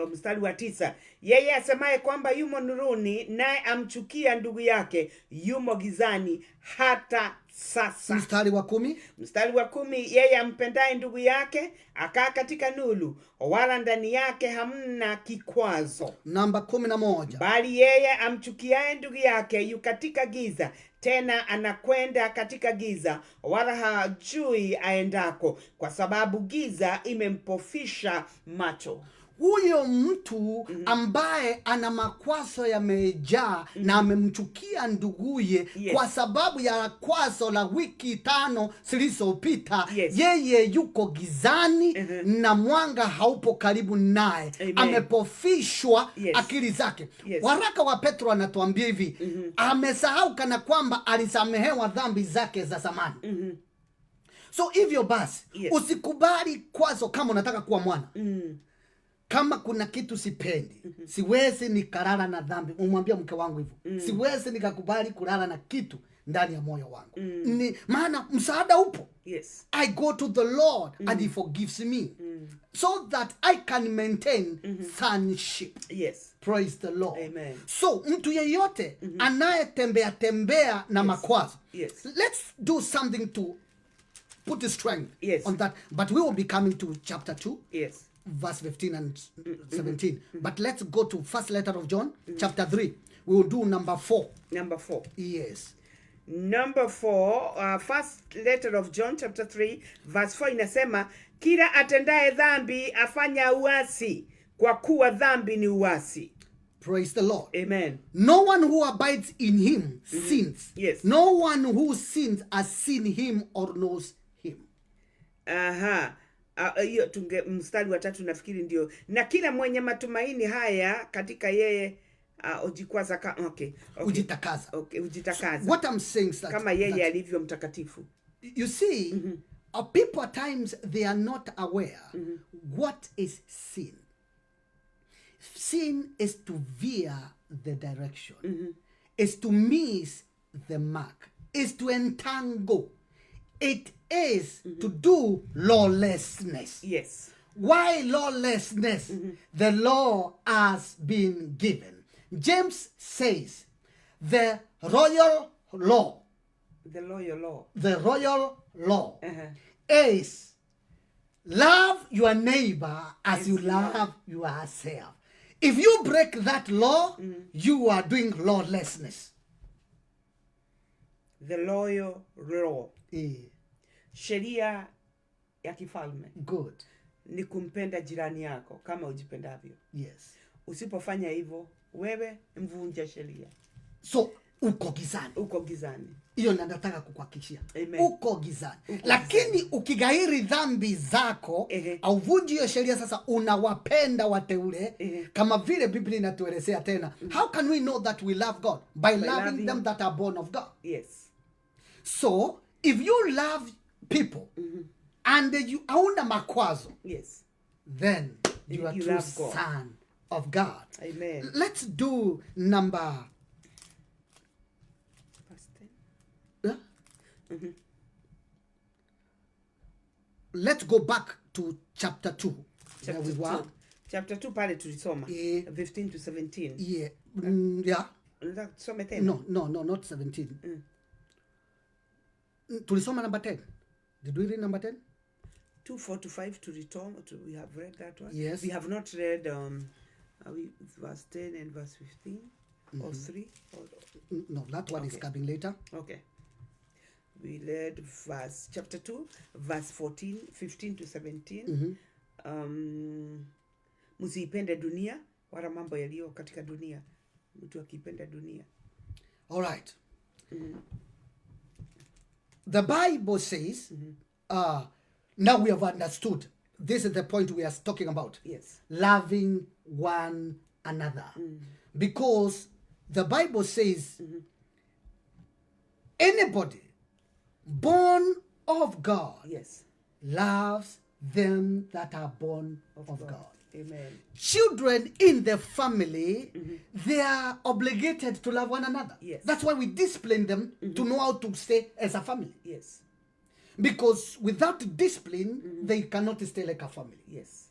Mstari wa 9, yeye asemaye kwamba yumo nuruni naye amchukia ndugu yake yumo gizani hata sasa. Mstari wa 10. Mstari wa 10, yeye ampendaye ndugu yake akaa katika nuru, wala ndani yake hamna kikwazo. Namba 11. Bali yeye amchukiaye ndugu yake yu katika giza, tena anakwenda katika giza, wala hajui aendako, kwa sababu giza imempofisha macho. Huyo mtu ambaye ana makwazo yamejaa na amemchukia nduguye kwa sababu ya kwazo la wiki 5 zilizopita, yeye yuko gizani na mwanga haupo karibu naye. Amepofishwa akili zake. Waraka wa Petro anatuambia hivi, amesahau kana kwamba alisamehewa dhambi zake za zamani. So hivyo basi, usikubali kwazo kama unataka kuwa mwana. Kama kuna kitu sipendi, siwezi nikalala na dhambi. Umwambia mke wangu hivyo. Siwezi nikakubali kulala na kitu ndani ya moyo wangu. Ni maana msaada upo. I go to the Lord and he forgives me. So that I can maintain sonship. Praise the Lord. Amen. So mtu yeyote anayetembea tembea na makwazo. Let's do something to put the strength on that. But we will be coming to chapter 2. Verse 15 and 17. But let's go to first letter of John, chapter 3. We will do number 4. Number 4. Yes. Number 4, first letter of John, chapter 3, verse 4 inasema, kila atendaye dhambi afanya uasi, kwa kuwa dhambi ni uasi. Praise the Lord. Amen. No one who abides in him sins. Yes. No one who sins has seen him or knows him. Aha. Hiyo tunge mstari wa 3 nafikiri ndio. Na kila mwenye matumaini haya katika yeye ujikwaza okay. Ujitakaza. Okay, ujitakaza. So, what I'm saying is that, kama yeye alivyo mtakatifu. You see, people at times they are not aware what is sin. Sin is to veer the direction. Is to miss the mark. Is to entangle. It is to do lawlessness. Yes. Why lawlessness? The law has been given. James says, the royal law. The royal law. The royal law is love your neighbor as you love yourself. If you break that law, you are doing lawlessness. The royal law. Sheria ya kifalme. Good. Ni kumpenda jirani yako kama ujipendavyo. Yes. Usipofanya hivyo, wewe mvunja sheria. So uko gizani. Uko gizani. Hiyo nataka kukuhakikishia. Amen. Uko gizani. Lakini ukigairi dhambi zako, auvunji hiyo sheria, sasa unawapenda wateule kama vile Biblia inatuelezea tena. How can we know that we love God? By loving them that are born of God. Yes. So if you love people and you hauna makwazo, yes, then you are You true love God. Son of God. Amen. Let's do number 10. Yeah? Let's go back to chapter 2. Chapter Where we were. 2. Chapter 2 pale tulisoma. 15 to 17. Yeah. Yeah. Unataka tusome tena? No, not 17. Tulisoma number 10. Did we read number 10? 2, 4 to 5 to return. We have read that one. Yes. We have not read verse 10 and verse 15 or 3. Or, No, that one is coming later. Okay. We read verse chapter 2, verse 14, 15 to 17. Msiipende dunia wala mambo yaliyo katika dunia. Mtu akipenda dunia. All right. The Bible says, now we have understood. This is the point we are talking about. Yes. Loving one another. Because the Bible says, anybody born of God, yes, loves them that are born of God. Amen. Children in the family, they are obligated to love one another. Yes. That's why we discipline them to know how to stay as a family. Yes. Because without discipline, they cannot stay like a family. Yes.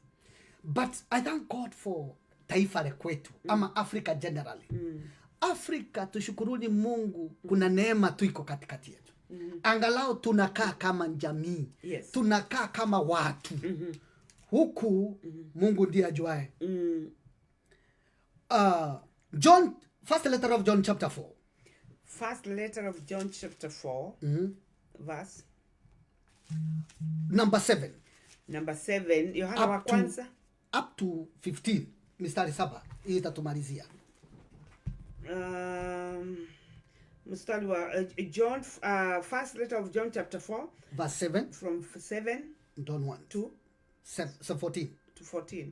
But I thank God for taifa la kwetu ama Africa generally. Afrika, tushukuruni Mungu, kuna neema tu iko katikati yetu. Angalau tunakaa kama jamii. Tunakaa kama watu. Huku Mungu ndiye ajuae. John, first letter of John chapter 4. First letter of John chapter 4, verse Number 7. Number 7, Yohana wa Up to, kwanza up to 15, mistari 7. Hii itatumalizia. Mstari wa John, first letter of John chapter 4 Verse 7 from 7 don't want to 14. To 14.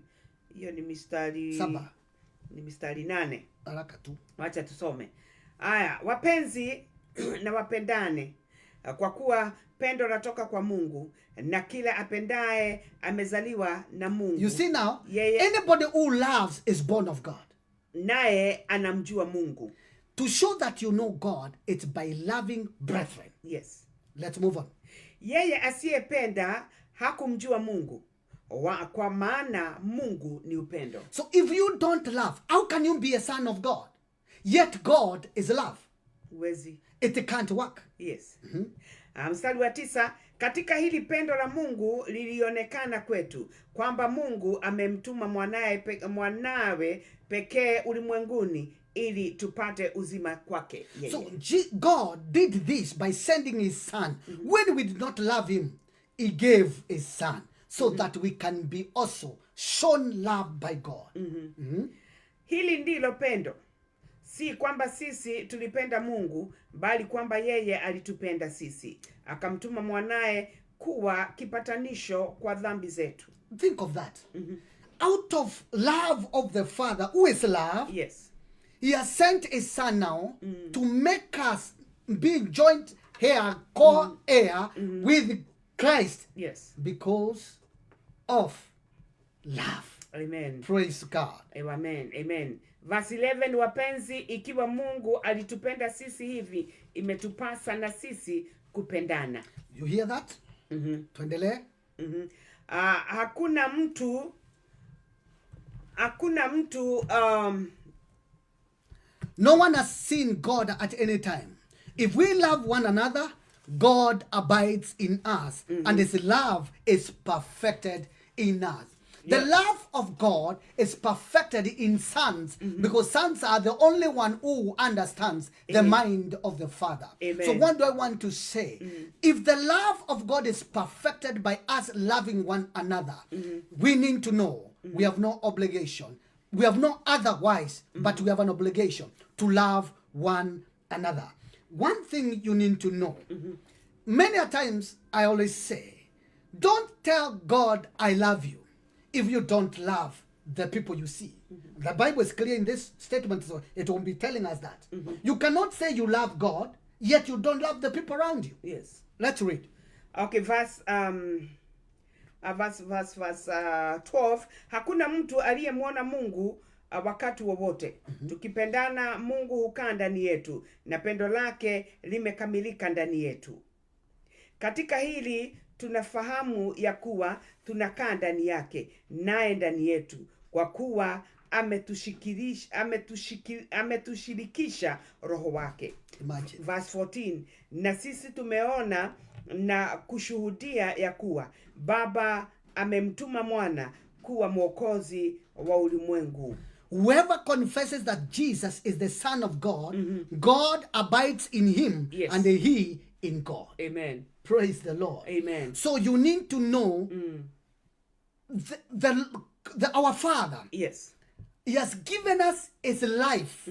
Hiyo ni mistari 7. Ni mistari 8. Haraka tu. Wacha tusome. Aya, wapenzi, na wapendane, kwa kuwa pendo latoka kwa Mungu, na kila apendaye amezaliwa na Mungu. You see now, Yeye anybody who loves is born of God. Naye anamjua Mungu. To show that you know God, it's by loving brethren. Let's move on. Yeye asiyependa hakumjua Mungu, kwa maana Mungu ni upendo. So if you don't love, how can you be a son of God? Yet God is love. Huwezi. It can't work. Yes. Mstari wa 9, katika hili pendo la Mungu lilionekana kwetu, kwamba Mungu amemtuma mwanawe pekee ulimwenguni ili tupate uzima kwake yeye. So God did this by sending his son. When we did not love him, he gave his son so that we can be also shown love by God. Hili ndilo pendo, si kwamba sisi tulipenda Mungu, bali kwamba yeye alitupenda sisi, akamtuma mwanae kuwa kipatanisho kwa dhambi zetu. Think of that. Out of love of the Father, who is love, he has sent his son now to make us be joint heir, co-heir with Christ. Because of love. Amen. Praise God. Amen. Amen. Verse 11, wapenzi, ikiwa Mungu alitupenda sisi hivi, imetupasa na sisi kupendana. You hear that? Tuendelee. Hakuna mtu No one has seen God at any time. If we love one another, God abides in us, and his love is perfected in us. The love of God is perfected in sons, because sons are the only one who understands the mind of the Father. Amen. So what do I want to say? If the love of God is perfected by us loving one another, we need to know we have no obligation. We have no otherwise, but we have an obligation to love one another. One thing you need to know, many a times I always say, don't tell God I love you if you don't love the people you see. The Bible is clear in this statement, so it won't be telling us that. You cannot say you love God, yet you don't love the people around you. Let's read. Okay, verse 12. Hakuna mtu aliyemwona Mungu wakati wowote. Tukipendana, Mungu hukaa ndani yetu na pendo lake limekamilika ndani yetu. Katika hili tunafahamu ya kuwa tunakaa ndani yake, naye ndani yetu, kwa kuwa ametushirikisha Roho wake. Imagine. Verse 14, na sisi tumeona na kushuhudia ya kuwa Baba amemtuma Mwana kuwa Mwokozi wa ulimwengu. Whoever confesses that Jesus is the Son of God, God abides in him and he in God. Amen. Praise the Lord. Amen. So you need to know our Father. He has given us his life,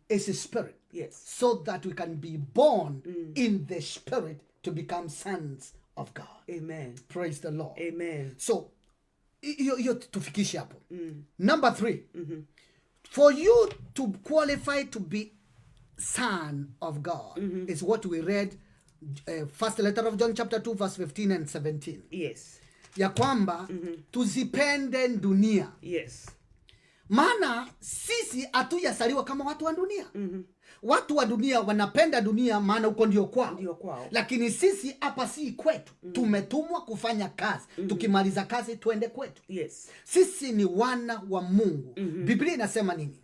his spirit. So that we can be born in the spirit to become sons of God. Amen. Praise the Lord. Amen. So, hiyo tufikishe hapo. Number 3. For you to qualify to be son of God is what we read, first letter of John chapter 2 verse 15 and 17. Ya kwamba tuzipende dunia. Maana sisi hatujazaliwa kama watu wa dunia. Watu wa dunia wanapenda dunia maana huko ndio kwao. Ndio kwao. Lakini sisi hapa si kwetu. Tumetumwa kufanya kazi. Tukimaliza kazi tuende kwetu. Yes. Sisi ni wana wa Mungu. Biblia inasema nini?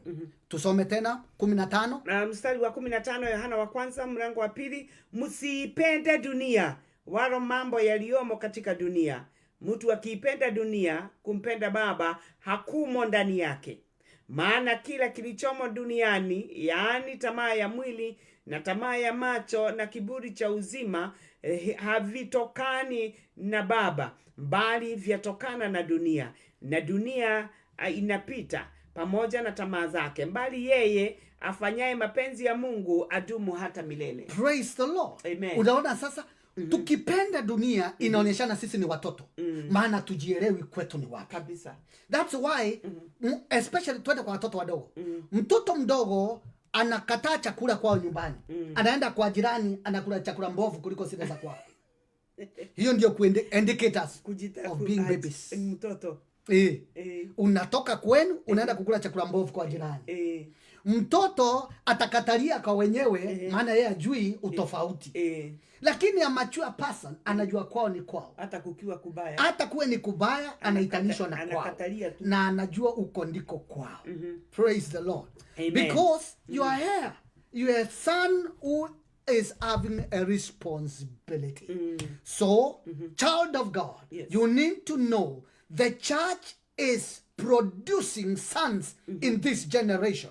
Tusome tena 15. Na mstari wa 15 Yohana wa kwanza mlango wa pili, msiipende dunia wala mambo yaliyomo katika dunia. Mtu akiipenda dunia, kumpenda Baba hakumo ndani yake. Maana kila kilichomo duniani, yaani tamaa ya mwili na tamaa ya macho na kiburi cha uzima, havitokani na Baba, bali vyatokana na dunia. Na dunia inapita pamoja na tamaa zake, bali yeye afanyaye mapenzi ya Mungu adumu hata milele. Praise the Lord. Amen. Unaona sasa, tukipenda dunia inaonyeshana sisi ni watoto. Maana tujielewi kwetu ni wapi. Kabisa. That's why especially twende kwa watoto wadogo. Mtoto mdogo anakataa chakula kwao nyumbani. Anaenda kwa jirani anakula chakula mbovu kuliko zile za kwao. Hiyo ndio indicators of being babies. Mtoto. Unatoka kwenu unaenda kukula chakula mbovu kwa jirani. Mtoto atakatalia kwa wenyewe maana yeye ajui utofauti. Lakini a mature person anajua kwao ni kwao. Hata kukiwa kubaya. Hata kuwe ni kubaya anaitanishwa na kwao. Anakatalia tu. Na anajua uko ndiko kwao. Praise the Lord. Amen. Because you are here. You are a son who is having a responsibility. So, child of God, you need to know the church is producing sons in this generation.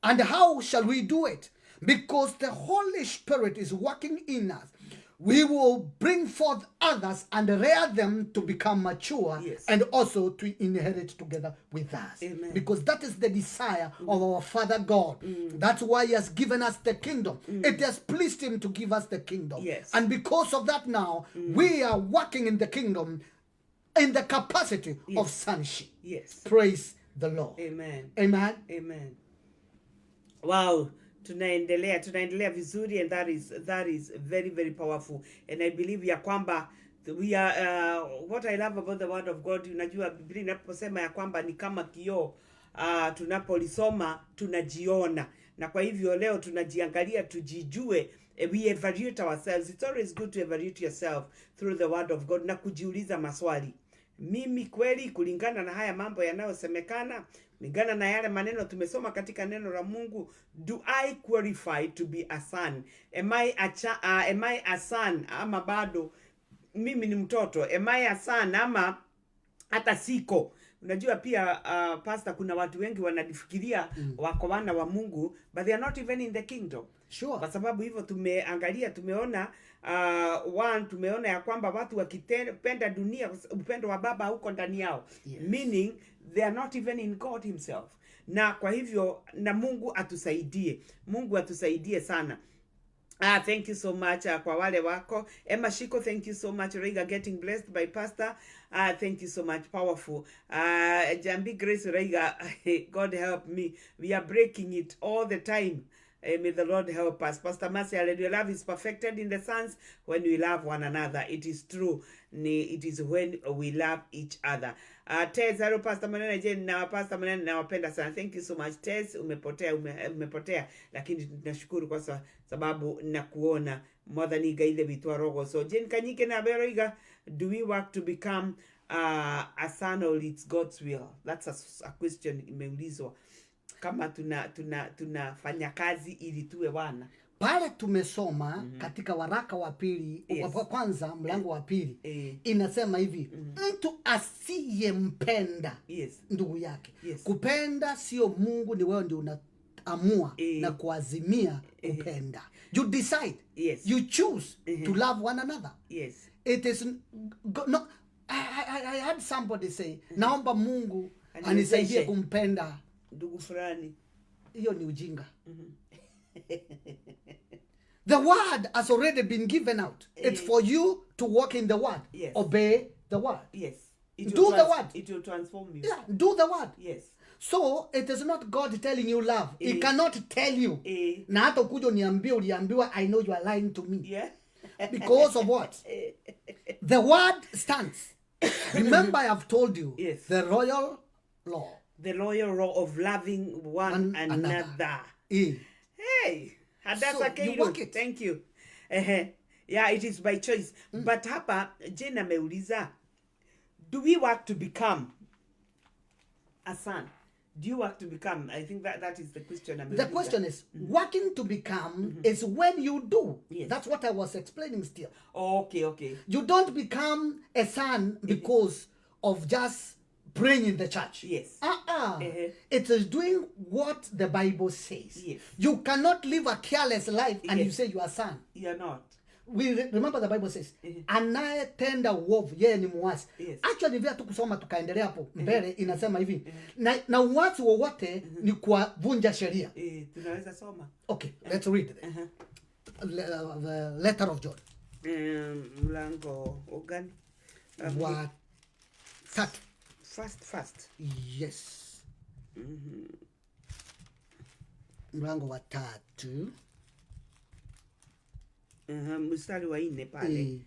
And how shall we do it? Because the Holy Spirit is working in us. We will bring forth others and rear them to become mature and also to inherit together with us. Amen. Because that is the desire of our Father God. That's why he has given us the kingdom. It has pleased him to give us the kingdom. And because of that now, we are working in the kingdom in the capacity of sonship. Praise the Lord. Amen. Amen. Amen. Wow. Tunaendelea vizuri, and that is very, very powerful. And I believe ya kwamba we are, what I love about the word of God, unajua Biblia inaposema ya kwamba ni kama kioo, tunapolisoma tunajiona. Na kwa hivyo leo tunajiangalia, tujijue, we evaluate ourselves. It's always good to evaluate yourself through the word of God na kujiuliza maswali. Mimi kweli kulingana na haya mambo yanayosemekana, kulingana na yale maneno tumesoma katika neno la Mungu, do I qualify to be a son? Am I a son ama bado mimi ni mtoto? Am I a son ama hata siko? Unajua pia, pastor, kuna watu wengi wanajifikiria wako wana wa Mungu, but they are not even in the kingdom. Kwa sababu hivyo tumeangalia, tumeona, one, tumeona ya kwamba watu wakipenda dunia, upendo wa Baba huko ndani yao. Meaning they are not even in God himself. Na kwa hivyo, na Mungu atusaidie. Mungu atusaidie sana. Thank you so much kwa wale wako. Emma Shiko, thank you so much. Reiga, getting blessed by pastor. Thank you so much. Powerful. Jambi Grace Reiga, God help me. We are breaking it all the time. May the Lord help us. Pastor Mercy, hallelujah. Love is perfected in the sons when we love one another. It is true. It is when we love each other. Tez, hello Pastor Manene, Jane, na Pastor Manene, nawapenda sana. Thank you so much. Tez, umepotea. Lakini tunashukuru kwa sababu nakuona. Mwathani Ngai Ithe witũ arogo. So Jane Kanyike na Beroiga, do we work to become a son or it's God's will? That's a question imeulizwa. Kama tunafanya kazi ili tuwe wana. Pale tumesoma katika waraka wa pili, wa kwanza mlango wa pili, inasema hivi, mtu asiyempenda ndugu yake. Kupenda sio Mungu, ni wewe ndio unaamua na kuazimia kupenda. You decide. You choose to love one another. It is no, I had somebody say, naomba Mungu Aniwezeshe. anisaidie kumpenda ndugu fulani. Hiyo ni ujinga. The word has already been given out. It's for you to walk in the word. Obey the word. It Do will the word. It will transform you. Yeah, do the word. So it is not God telling you love. He cannot tell you. Na hata ukuja uniambie uliambiwa, I know you are lying to me. Because of what? The word stands. Remember, I have told you the royal law. The royal law of loving one One another. another. Hey, Hadassah So, you Keiru, work it. Thank you. Ehe. Yeah, it is by choice. But hapa Jane ameuliza, do we work to become a son? Do you work to become? I think that is the question The ameuliza. question is, working to become is when you do. Yes. That's what I was explaining still. Oh, okay. You don't become a son because of just praying in the church. Yes. Uh-uh. Uh-huh. It is doing what the Bible says. Yes. You cannot live a careless life and you Yes. say you are son. You're not. We remember the Bible says, anayetenda uovu yeye ni muasi. Yes. Actually vile tu kusoma tukaendelea hapo mbele inasema hivi, na uasi wowote ni kuwavunja sheria. Tunaweza soma. Okay, let's read the letter of John. Mlango gani? Wa 3. First. Yes. Mlango wa 3. Mstari wa 4 pale.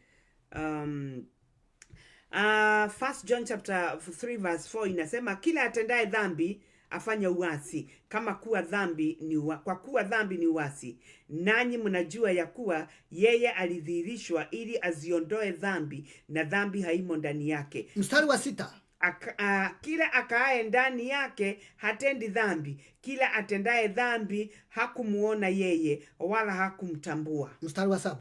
First John chapter 3 verse 4 inasema, kila atendaye dhambi afanya uasi, kama kuwa dhambi ni kwa kuwa dhambi ni uasi. Nanyi mnajua ya kuwa yeye alidhihirishwa ili aziondoe dhambi, na dhambi haimo ndani yake. Mstari wa 6. Kila akaaye ndani yake hatendi dhambi, kila atendaye dhambi hakumuona yeye wala hakumtambua. Mstari wa 7.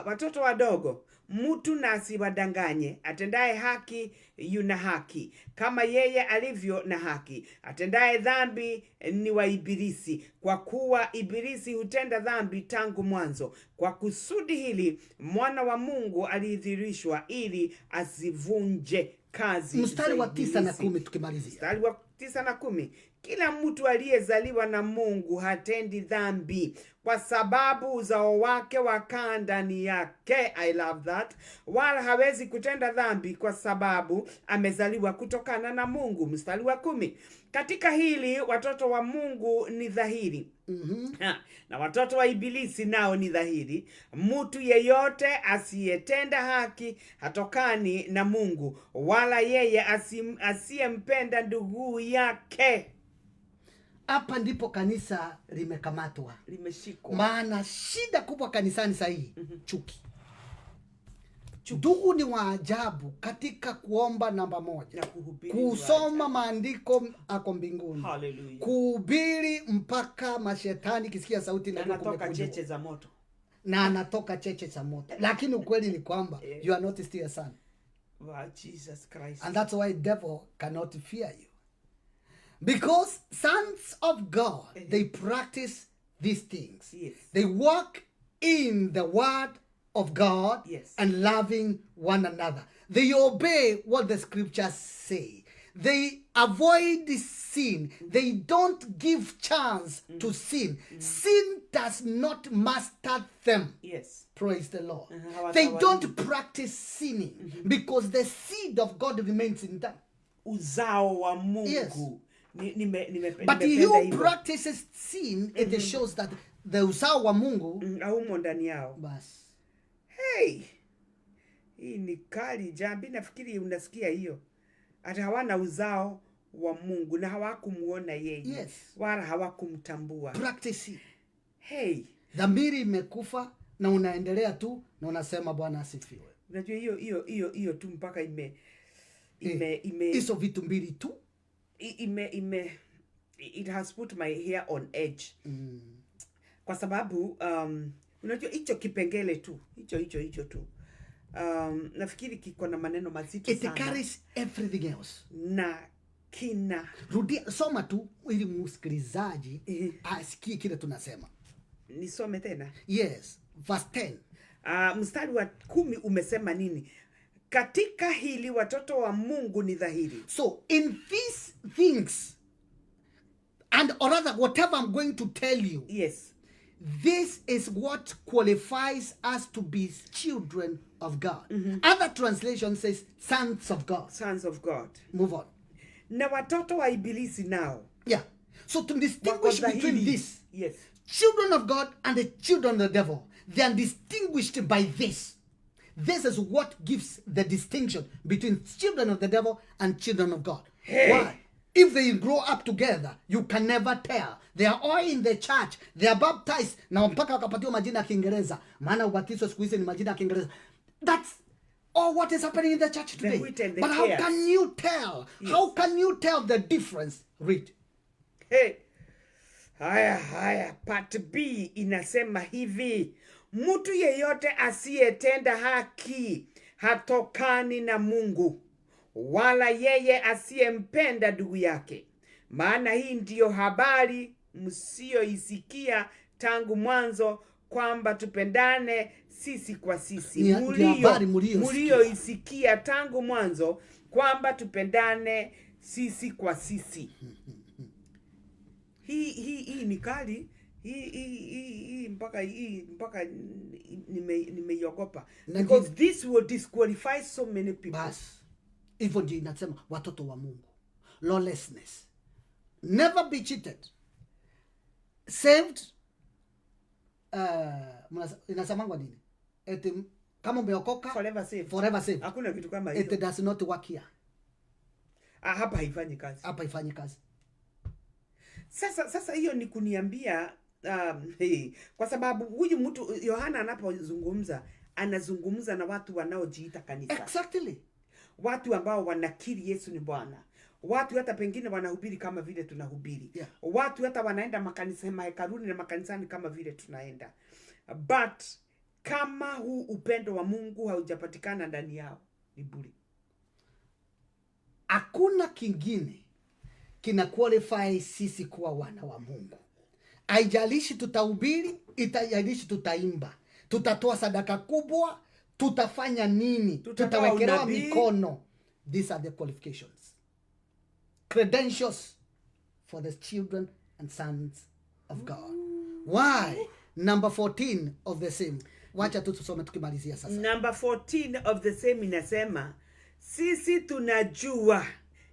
Watoto wadogo, mtu na asiwadanganye. Atendaye haki yuna haki, kama yeye alivyo na haki. Atendaye dhambi ni wa Ibilisi, kwa kuwa Ibilisi hutenda dhambi tangu mwanzo. Kwa kusudi hili Mwana wa Mungu alidhihirishwa ili azivunje kazi Mstari za wa 9 na Ibilisi. 10 tukimalizia. Mstari wa 9 na 10. Kila mtu aliyezaliwa na Mungu hatendi dhambi, kwa sababu uzao wake wakaa ndani yake. I love that. Wala hawezi kutenda dhambi kwa sababu amezaliwa kutokana na Mungu. Mstari wa 10. Katika hili watoto wa Mungu ni dhahiri. Na watoto wa Ibilisi nao ni dhahiri. Mtu yeyote asiyetenda haki hatokani na Mungu, wala yeye asiyempenda ndugu yake. Hapa ndipo kanisa limekamatwa. Limeshikwa. Maana shida kubwa kanisani sasa hii, chuki. Ndugu ni wa ajabu katika kuomba namba 1. Na kuhubiri Kusoma maandiko ako mbinguni. Hallelujah. Kuhubiri mpaka mashetani kisikia sauti na Anatoka kumekuja. cheche za moto. Na anatoka cheche za moto. Lakini ukweli ni kwamba you are not still a son. Wow, Jesus Christ. And that's why devil cannot fear you. Because sons of God, they practice these things. Yes. They walk in the word of God Yes. and loving one another. They obey what the scriptures say. They avoid sin. They don't give chance to sin. Sin does not master them. Yes. Praise the Lord. Uh-huh. They don't practice sinning because the seed of God remains in them. Uzao wa Mungu. Yes. Nimependa But he who hivyo. practices sin, it shows that the uzao wa Mungu Haumo ndani yao. Bas. Hey. Hii ni kali jambi, nafikiri unasikia hiyo. Hata hawana uzao wa Mungu na hawakumuona yeye. Yes. Wala hawakumtambua. Practice it. Hey. Dhamiri imekufa na unaendelea tu na unasema Bwana asifiwe. Unajua hiyo tu mpaka ime Hizo vitu mbili tu. Ime it has put my hair on edge. Kwa sababu unajua hicho kipengele tu, hicho tu. Nafikiri kiko na maneno mazito It sana. carries everything else. Na kina. Rudia, soma tu ili msikilizaji asikie kile tunasema. Nisome tena? Yes, verse 10. Mstari wa 10 umesema nini? Katika hili watoto wa Mungu ni dhahiri. So in these things, and or rather whatever I'm going to tell you, Yes. this is what qualifies us to be children of God. Other translation says sons of God. Sons of God. Move on. Na watoto wa Ibilisi nao. Yeah. So to distinguish Wako between dhahiri. this, Yes. children of God and the children of the devil, they are distinguished by this. This is what gives the distinction between children of the devil and children of God. Hey. Why? If they grow up together, you can never tell. They are all in the church, they are baptized, na mpaka wakapatiwa majina ya Kiingereza, maana ubatizo siku hizi ni majina ya Kiingereza. That's all what is happening in the church today. Wheat and the But how tares. can you tell? How can you tell the difference? Read. Hey. Haya, haya, part B inasema hivi: mtu yeyote asiyetenda haki hatokani na Mungu, wala yeye asiyempenda ndugu yake. Maana hii ndiyo habari msiyoisikia tangu mwanzo, kwamba tupendane sisi kwa sisi. Ni habari mlioisikia. Mlioisikia tangu mwanzo, kwamba tupendane sisi kwa sisi. Hii ni kali. Hii mpaka nimeiogopa Na because this will disqualify so many people. Bas, hivyo ndio inasema watoto wa Mungu. Lawlessness, never be cheated. Saved, inasemangwa nini? Eti kama umeokoka, Forever saved. Forever saved. Hakuna kitu kama It hiyo. Does not work here. Ah, hapa haifanyi kazi. Hapa ifanyi kazi. Sasa hiyo ni kuniambia, hey, kwa sababu huyu mtu Yohana anapozungumza, anazungumza na watu wanaojiita kanisa, watu ambao wanakiri Yesu ni Bwana, watu hata pengine wanahubiri kama vile tunahubiri, watu hata wanaenda makanisa, mahekaluni na makanisani kama vile tunaenda, but kama huu upendo wa Mungu haujapatikana ndani yao, ni bure. Hakuna kingine kina qualify sisi kuwa wana wa Mungu. Haijalishi tutahubiri, haijalishi tutaimba, tutatoa sadaka kubwa, tutafanya nini, Tutatoa tutawekelewa unabii. mikono. These are the qualifications, credentials for the children and sons of God. Why? Number 14 of the same. Wacha tu tusome tukimalizia sasa. Number 14 of the same inasema, sisi tunajua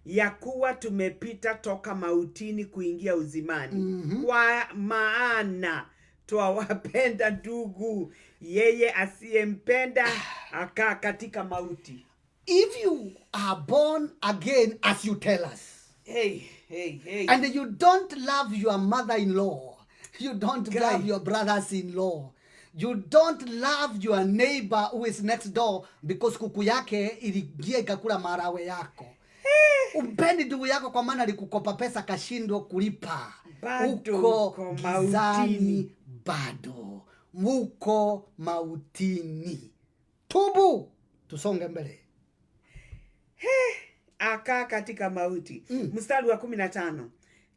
ya kuwa tumepita toka mautini kuingia uzimani, kwa maana twawapenda ndugu. Yeye asiyempenda akaa katika mauti. If you are born again, as you tell us, Hey, hey, hey. and you don't love your mother-in-law, you don't Guy. Love your brothers-in-law, you don't love your neighbor who is next door because kuku yake iliingia ikakula maharagwe yako, umpendi ndugu yako kwa maana alikukopa pesa kashindwa kulipa, Bado uko uko gizani, mautini. Bado muko mautini. Tubu, tusonge mbele. Akaa katika mauti. Mstari wa 15: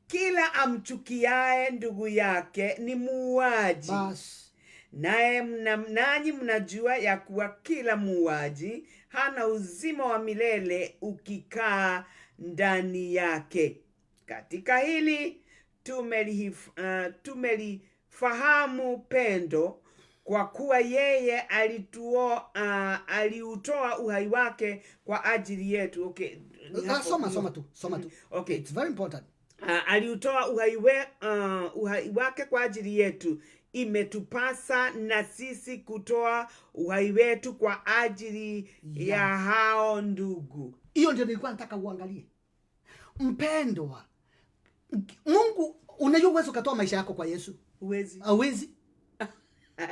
kila amchukiae ndugu yake ni muuaji, Bas. Naye nanyi mnajua ya kuwa kila muuaji hana uzima wa milele ukikaa ndani yake. Katika hili tumelifahamu pendo, kwa kuwa yeye aliutoa uhai wake kwa ajili yetu. Okay, ni Ah, hapo. soma, soma tu, soma tu. Okay. It's very important. Aliutoa uhai wake kwa ajili yetu. Imetupasa na sisi kutoa uhai wetu kwa ajili ya hao ndugu. Hiyo ndio nilikuwa nataka uangalie, mpendwa. Mungu, unajua uwezo ukatoa maisha yako kwa Yesu? Huwezi. Awezi.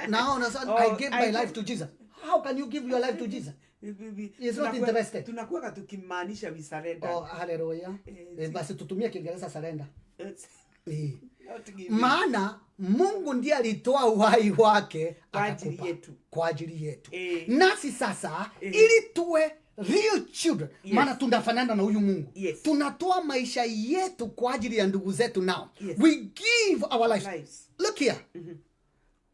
Now unasema, Oh, "I gave my I life to Jesus." How can you give your life to Jesus? He is not interested. Tunakuwa tukimaanisha we surrender. Oh, haleluya. Basi tutumie Kiingereza, surrender. Not giving. Maana Mungu ndiye alitoa uhai wake Kwa ajili akakupa. yetu. Kwa ajili yetu. Nasi sasa, ili tuwe real children, maana tunafanana na huyu Mungu, tunatoa maisha yetu kwa ajili ya ndugu zetu. Now we give our lives. Lives. Look here,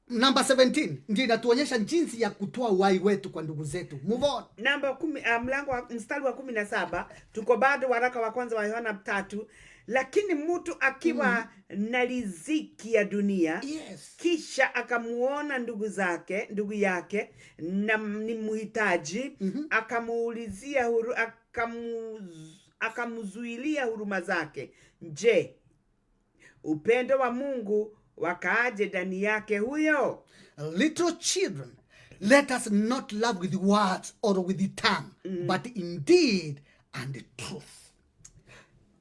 number 17 ndio inatuonyesha jinsi ya kutoa uhai wetu kwa ndugu zetu. Move on. Namba 10, mlango wa, mstari wa 17, tuko bado waraka wa kwanza wa Yohana 3: lakini mtu akiwa na riziki ya dunia, kisha akamuona ndugu yake na ni mhitaji, akamuulizia huru, akamzuilia huruma zake, je, upendo wa Mungu wakaaje ndani yake huyo? Little children, let us not love with words or with the tongue, but in deed and the truth.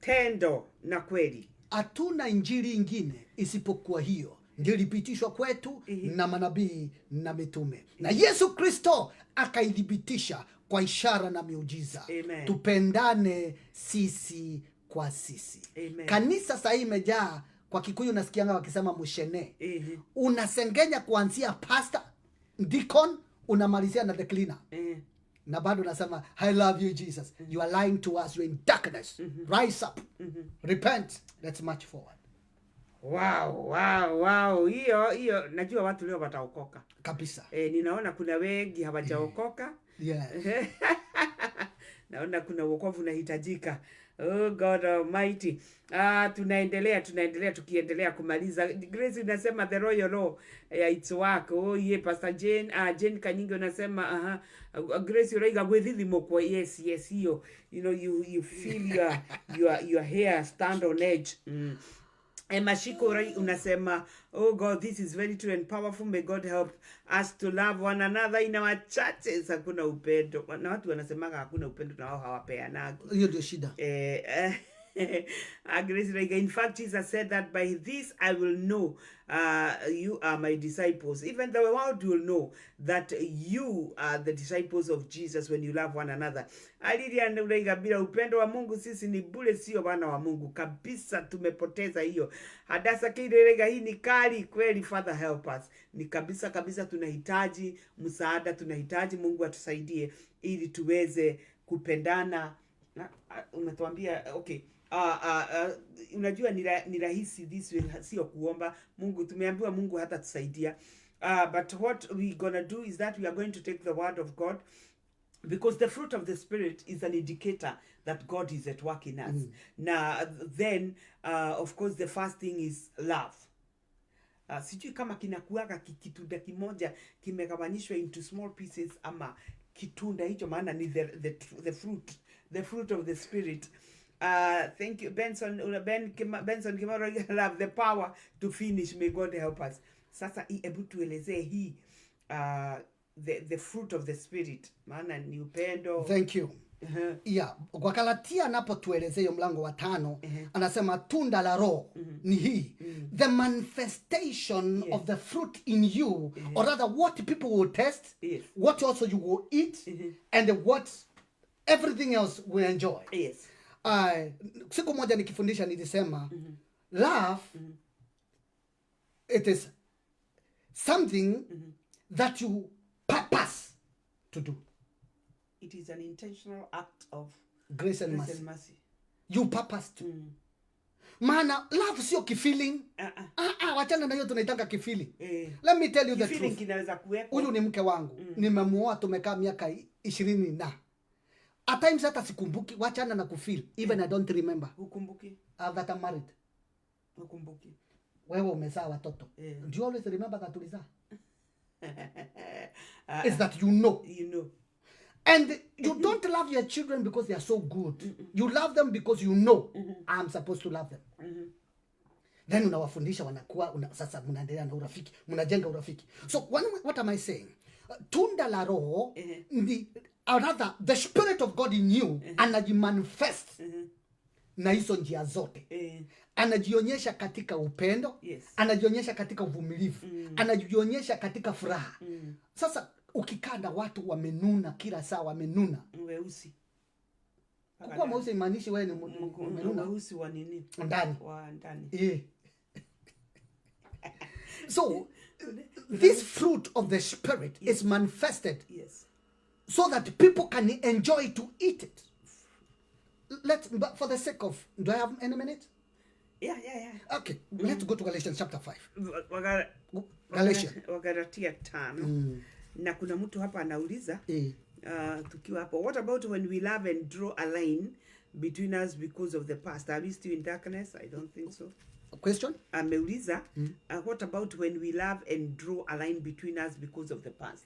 Tendo na kweli. Hatuna injili ingine isipokuwa hiyo, ndio ilipitishwa kwetu na manabii na mitume, na Yesu Kristo akaithibitisha kwa ishara na miujiza. Amen. Tupendane sisi kwa sisi. Amen. Kanisa sahii imejaa, kwa Kikuyu nasikianga wakisema mushene. Unasengenya kuanzia pastor, deacon, unamalizia na the cleaner. Na bado unasema I love you Jesus. You are lying to us, you are in darkness. Rise up. Repent. Let's march forward. Wow. Hiyo hiyo najua watu leo wataokoka. Kabisa. Ninaona kuna wengi hawajaokoka. Naona kuna wokovu unahitajika. Oh God Almighty. Tunaendelea tukiendelea kumaliza. Grace unasema the royal law, yeah, it's work. Oh yeah, Pastor Jane, Jane Kanyingi unasema aha. Grace uraiga gwithithimo kwa yes yes hiyo. You know you feel your hair stand on edge. Mashiko unasema oh God, this is very true and powerful, may God help us to love one another in our churches. Hakuna upendo, na watu wanasemaga hakuna upendo na wao hawapeanagi. Hiyo ndio shida. Grace Raiga, in fact Jesus said that by this I will know you are my disciples. Even the world will know that you are the disciples of Jesus when you love one another. Aliria Raiga, bila upendo wa Mungu sisi ni bure, sio wana wa Mungu kabisa, tumepoteza hiyo. Hadasa Kire Raiga, hii ni kali kweli, Father help us. Ni kabisa kabisa tunahitaji msaada, tunahitaji Mungu atusaidie ili tuweze kupendana. Na, umetuambia okay. Unajua ni rahisi this way, sio kuomba Mungu. Tumeambiwa Mungu hatatusaidia. But what we gonna do is that we are going to take the word of God, because the fruit of the Spirit is an indicator that God is at work in us. Now then, of course the first thing is love. Sijui kama kinakuaga kitunda kimoja kimegawanyishwa into small pieces ama kitunda hicho, maana ni the fruit of the Spirit. Thank you Benson, Ben Benson Kimaro, love the power to finish, may God help us. Sasa hebu tuelezee hii the fruit of the Spirit, maana ni upendo. Thank you. Yeah, kwa Galatia anapotuelezea hiyo mlango wa 5, anasema tunda la Roho ni hii. The manifestation of the fruit in you, or rather what people will test, what also you will eat, and what everything else will enjoy. Siku moja nikifundisha nilisema, love, it is something that you purpose to do. It is an intentional act of grace and grace mercy. And mercy. You purpose to. Maana love sio kifeeling. Wachana na hiyo tunaitanga kifeeling. Let me tell you the Kifeeling truth. kinaweza kuwekwa. Huyu ni mke wangu. Nimemuoa tumekaa miaka 20 na. At times hata sikumbuki, wachana na kufeel. Even I don't remember. Hukumbuki? That I'm married. Hukumbuki. Wewe umezaa watoto. Do you always remember that ulizaa? It's that you know. You know. And you don't love your children because they are so good. You love them because you know I'm supposed to love them. Then unawafundisha wanakuwa, sasa mnaendelea na urafiki, mnajenga urafiki. So what am I saying? Tunda la Roho ni, or rather the Spirit of God in you anajimanifest na hizo njia zote. Anajionyesha katika upendo, anajionyesha katika uvumilivu, anajionyesha katika furaha. Sasa ukikaa na watu wamenuna kila saa, wamenuna. Weusi. Kukuwa mweusi haimaanishi wewe ni umenuna. Mweusi wa nini? Ndani. Wa ndani. So this fruit of the Spirit is manifested so that people can enjoy to eat it. But for the sake of, do I have any minute? Yeah, yeah, yeah. Okay, let's go to Galatians chapter 5. Galatians. Wagalatia 5. Na kuna mtu hapa anauliza, tukiwa hapo, what about when we love and draw a line between us because of the past? Are we still in darkness? I don't think so. Question? Ameuliza, what about when we love and draw a line between us because of the past?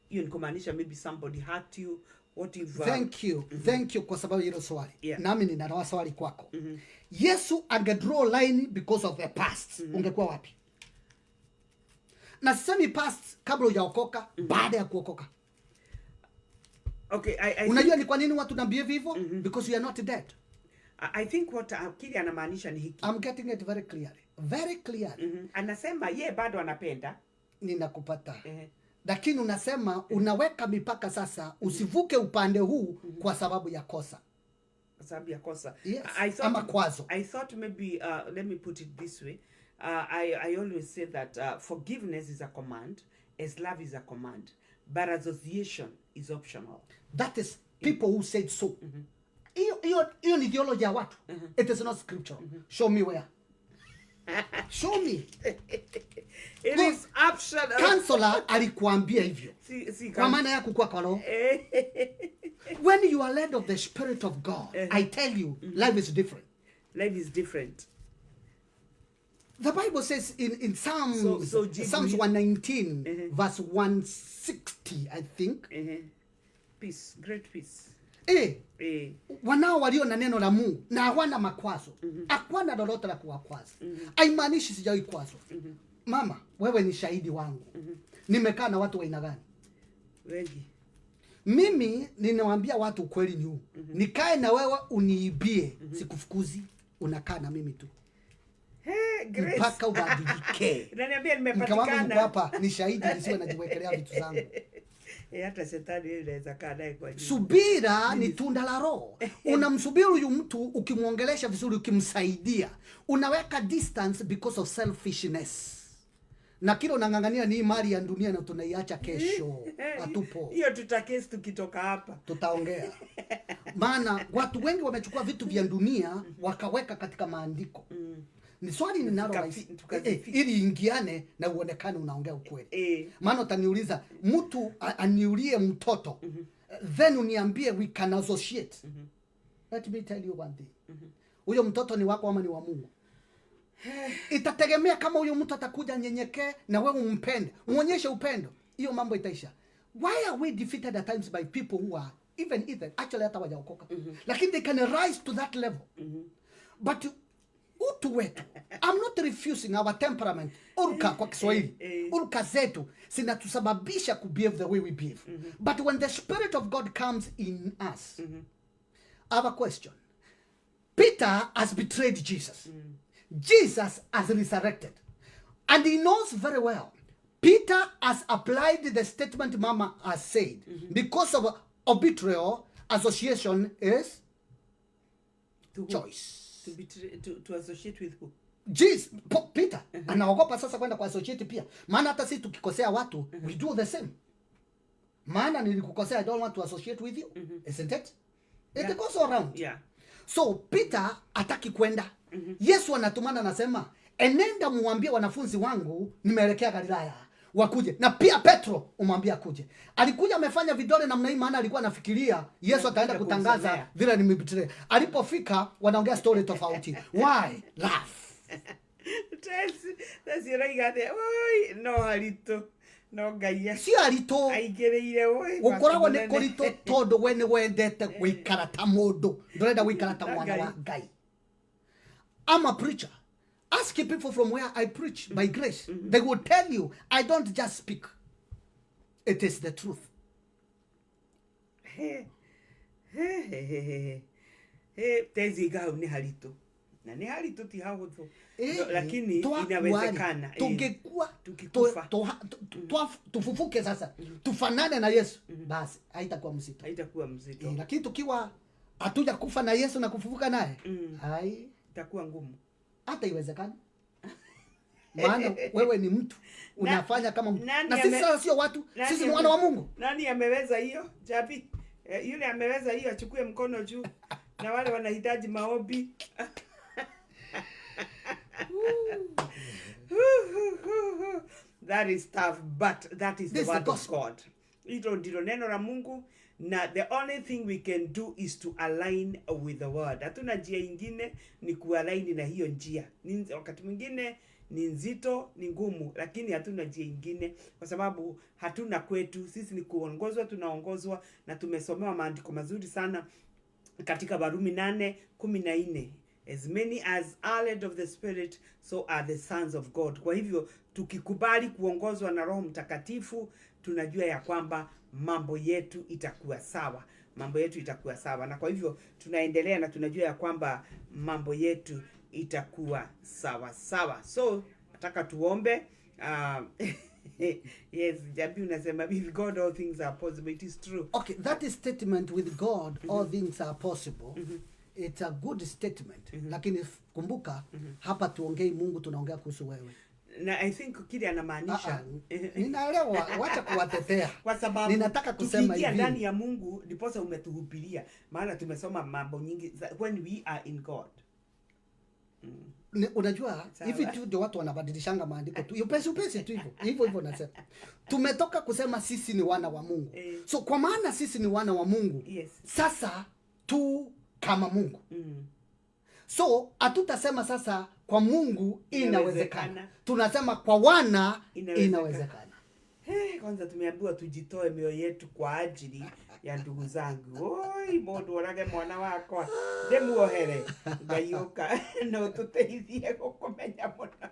Hiyo ni kumaanisha maybe somebody hurt you. What if, Thank you. Thank you kwa sababu hilo swali. Nami ninatoa swali kwako. Yesu ange draw line because of the past. Ungekuwa wapi? Na sisemi past kabla hujaokoka, baada ya kuokoka. Okay, I Unajua think ni kwa nini watu na behave hivyo? Because we are not dead. I think what kile anamaanisha ni hiki. I'm getting it very clearly, very clearly. Anasema ye bado anapenda. Ninakupata. Lakini unasema unaweka mipaka sasa, usivuke upande huu kwa sababu ya kosa. Kwa sababu ya kosa. Yes. I thought, Ama kwazo. I thought maybe let me put it this way. I always say that forgiveness is a command as love is a command, but association is optional. That is people who said so. Hiyo ni theology ya watu. It is not scriptural. Show me where. Show me. It No. is optional. Counselor alikuambia hivyo. Si Kwa maana ya kukua kwa roho. When you are led of the Spirit of God, I tell you, life is different. Life is different. The Bible says in Psalms, So jibu Psalms 119, verse 160, I think. Peace, great peace. Wanao walio na neno la Mungu na hawana makwazo. Hakwana lolote la kuwakwaza. Haimaanishi sijawahi kwazwa. Mama, wewe ni shahidi wangu. Nimekaa na watu wa aina gani? Wengi. Mimi ninawaambia watu ukweli ni huu. Nikae na wewe uniibie, sikufukuzi, unakaa na mimi tu. Hey, Grace. Mpaka ubadilike. Unaniambia Mke wangu yuko nimepatikana. hapa ni shahidi, nisiwe najiwekelea vitu zangu. Hata shetani yeye anaweza kaa naye kwa nyumba. Subira ni tunda la Roho. Unamsubiri huyu mtu, ukimwongelesha vizuri, ukimsaidia, unaweka distance because of selfishness. Na kile unang'ang'ania ni mali ya dunia na tunaiacha kesho. Hatupo. Hiyo tutakesi tukitoka hapa. Tutaongea. Maana watu wengi wamechukua vitu vya dunia wakaweka katika maandiko. Ni swali ninalo rahisi. Tukazifika. Ili ingiane na uonekane unaongea ukweli. Maana utaniuliza mtu aniulie mtoto, then uniambie we can associate. Let me tell you one thing. Huyo mtoto ni wako ama ni wa Mungu? Itategemea kama huyo mtu atakuja nyenyekee na wewe umpende, muonyeshe upendo, hiyo mambo itaisha. Why are we defeated at times by people who are even either actually hata wajaokoka? Lakini they can rise to that level. But utu wetu, I'm not refusing our temperament. Urka kwa Kiswahili. Urka zetu zinatusababisha ku behave the way we behave. But when the Spirit of God comes in us, I have a question. Peter has betrayed Jesus. Jesus has resurrected. And he knows very well. Peter has applied the statement Mama has said. Because of betrayal, association is To who? choice. To betray, to associate with who? Jesus, Peter anaogopa sasa kwenda kwa associate pia. Maana hata sisi tukikosea watu, we do the same. Maana nilikukosea, I don't want to associate with you. Isn't it? It goes all round. So Peter hataki kwenda. Yesu anatumana anasema, enenda muambie wanafunzi wangu nimeelekea Galilaya wakuje. Na pia Petro umwambie akuje. Alikuja amefanya vidole namna hii, maana alikuwa anafikiria Yesu ataenda kumsemea. kutangaza vile nimebetray. Alipofika wanaongea story tofauti. Why? Laugh. Tesi raiga atĩa? Oi, no haritũ no Ngai Sio aritũ. Aingĩrĩire oi. Gũkoragwo nĩ mũnene. kũritũ tondũ we nĩ wendete gũikara ta mũndũ, ndũrenda gũikara ta mwana wa Ngai. I'm a preacher. Ask people from where I preach by grace. They will tell you I don't just speak. It is the truth. He, he, he, he, he. He, tezi hau nĩ haritũ na nĩ haritũ ti hahũthũ. No, lakini inawezekana. Tungekuwa Tukikufa. Tufufuke sasa tufanane na Yesu, basi haitakuwa mzito. Haitakuwa mzito. Lakini tukiwa hatuja kufa na Yesu na kufufuka naye, hai itakuwa ngumu. Hata iwezekani. Maana wewe ni mtu unafanya kama mtu. Nani Na sisi sasa sio watu, sisi ni wana wa Mungu. Nani ameweza hiyo? Jabi. Yule ameweza hiyo achukue mkono juu. Na wale wanahitaji maombi. That is tough, but that is the This is the word of gospel. God. Hilo ndilo neno la Mungu, na the only thing we can do is to align with the word. Hatuna njia ingine, ni kualign na hiyo njia. Wakati mwingine ni nzito, ni ngumu, lakini hatuna njia ingine kwa sababu hatuna kwetu. Sisi ni kuongozwa, tunaongozwa na tumesomewa maandiko mazuri sana katika Warumi 8:14. As many as are led of the Spirit, so are the sons of God. Kwa hivyo tukikubali kuongozwa na Roho Mtakatifu, tunajua ya kwamba mambo yetu itakuwa sawa. Mambo yetu itakuwa sawa, na kwa hivyo tunaendelea na tunajua ya kwamba mambo yetu itakuwa sawa sawa. So nataka tuombe. Yes, Jabi, unasema with God all things are possible. It is true. Okay, that is statement, with God all things are possible. It's a good statement. Lakini kumbuka, hapa tuongei Mungu, tunaongea kuhusu wewe. Na I think kile anamaanisha Ah, ah, ninaelewa, wacha kuwatetea. Kwa sababu Ninataka kusema tukiingia hivi. Ndani ya Mungu, ndiposa umetuhubiria, maana tumesoma mambo nyingi when we are in God. Unajua Sawa. hivi tu ndio watu wanabadilishanga maandiko tu upesi upesi tu hivyo hivyo hivyo. Nasema tumetoka kusema sisi ni wana wa Mungu. So kwa maana sisi ni wana wa Mungu, sasa tu kama Mungu. So hatutasema sasa kwa Mungu inawezekana. Inawezekana. Tunasema kwa wana Inawezekana. inawezekana. Hey, kwanza tumeambiwa tujitoe mioyo yetu kwa ajili ya ndugu zangu. Oi, mundu orage mwana wakwa ndimuohere, Ngai ũka no tũteithie gũkũmenya mũno.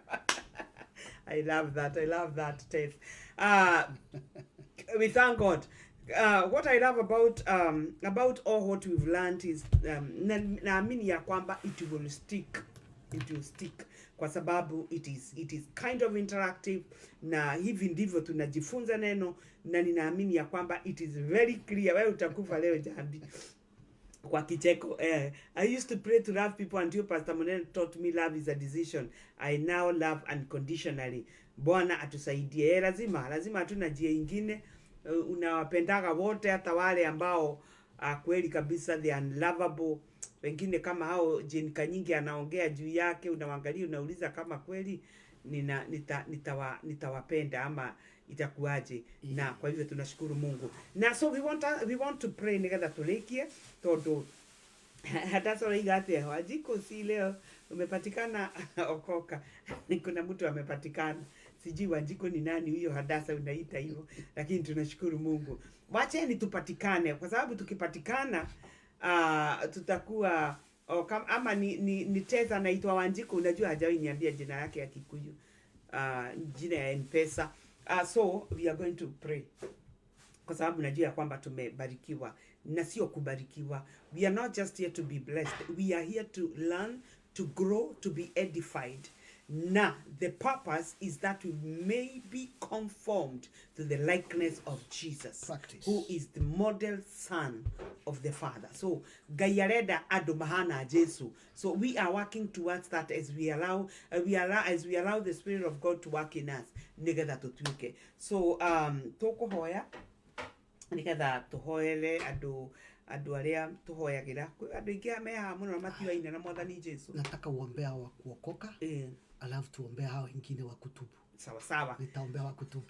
I love that. I love that, Tess. We thank God. What I love about all what we've learned is naamini ya kwamba it will stick. It will stick kwa sababu it is kind of interactive, na hivi ndivyo tunajifunza neno, na ninaamini ya kwamba it is very clear. Wewe utakufa leo, Jambi, kwa kicheko. I used to pray to love people until Pastor Munene taught me love is a decision. I now love unconditionally. Bwana atusaidie. Lazima lazima, hatuna njia ingine. Unawapendaga wote, hata wale ambao kweli kabisa they are unlovable, wengine kama hao Jane Kanyingi anaongea juu yake. Unawaangalia, unauliza kama kweli nitawapenda ama itakuwaje. Na kwa hivyo tunashukuru Mungu, na so we want to pray nigetha turikie, tondu hata sasa atia Wanjiko, si leo umepatikana? Okoka. Kuna mtu amepatikana, sijui Wanjiko ni nani huyo Hadasa unaita hivyo, lakini tunashukuru Mungu. Wacheni tupatikane, kwa sababu tukipatikana tutakuwa oh, ama ni Teza anaitwa Wanjiko. Unajua hajawahi niambia jina yake ya Kikuyu, jina ya Mpesa. So we are going to pray kwa sababu najua ya kwamba tumebarikiwa, na sio kubarikiwa. We are not just here to be blessed, we are here to learn, to grow, to be edified, na the purpose is that we may be conformed to the likeness of Jesus, Practice. Who is the model son of the Father. So Ngai arenda andũ mahana Jesu. So we are working towards that as we allow the Spirit of God to work in us, nigetha tũtuĩke. So tũkũhoya nigetha tũhoere andũ arĩa tũhoyagĩra. Kwĩ andũ aingĩ me haha mũno na matiũaine na Mwathani Jesu. Nataka uombea wa kuokoka, alafu tuombea hao wengine wa kutubu. Sawa sawa. Nitaombea wa kutubu.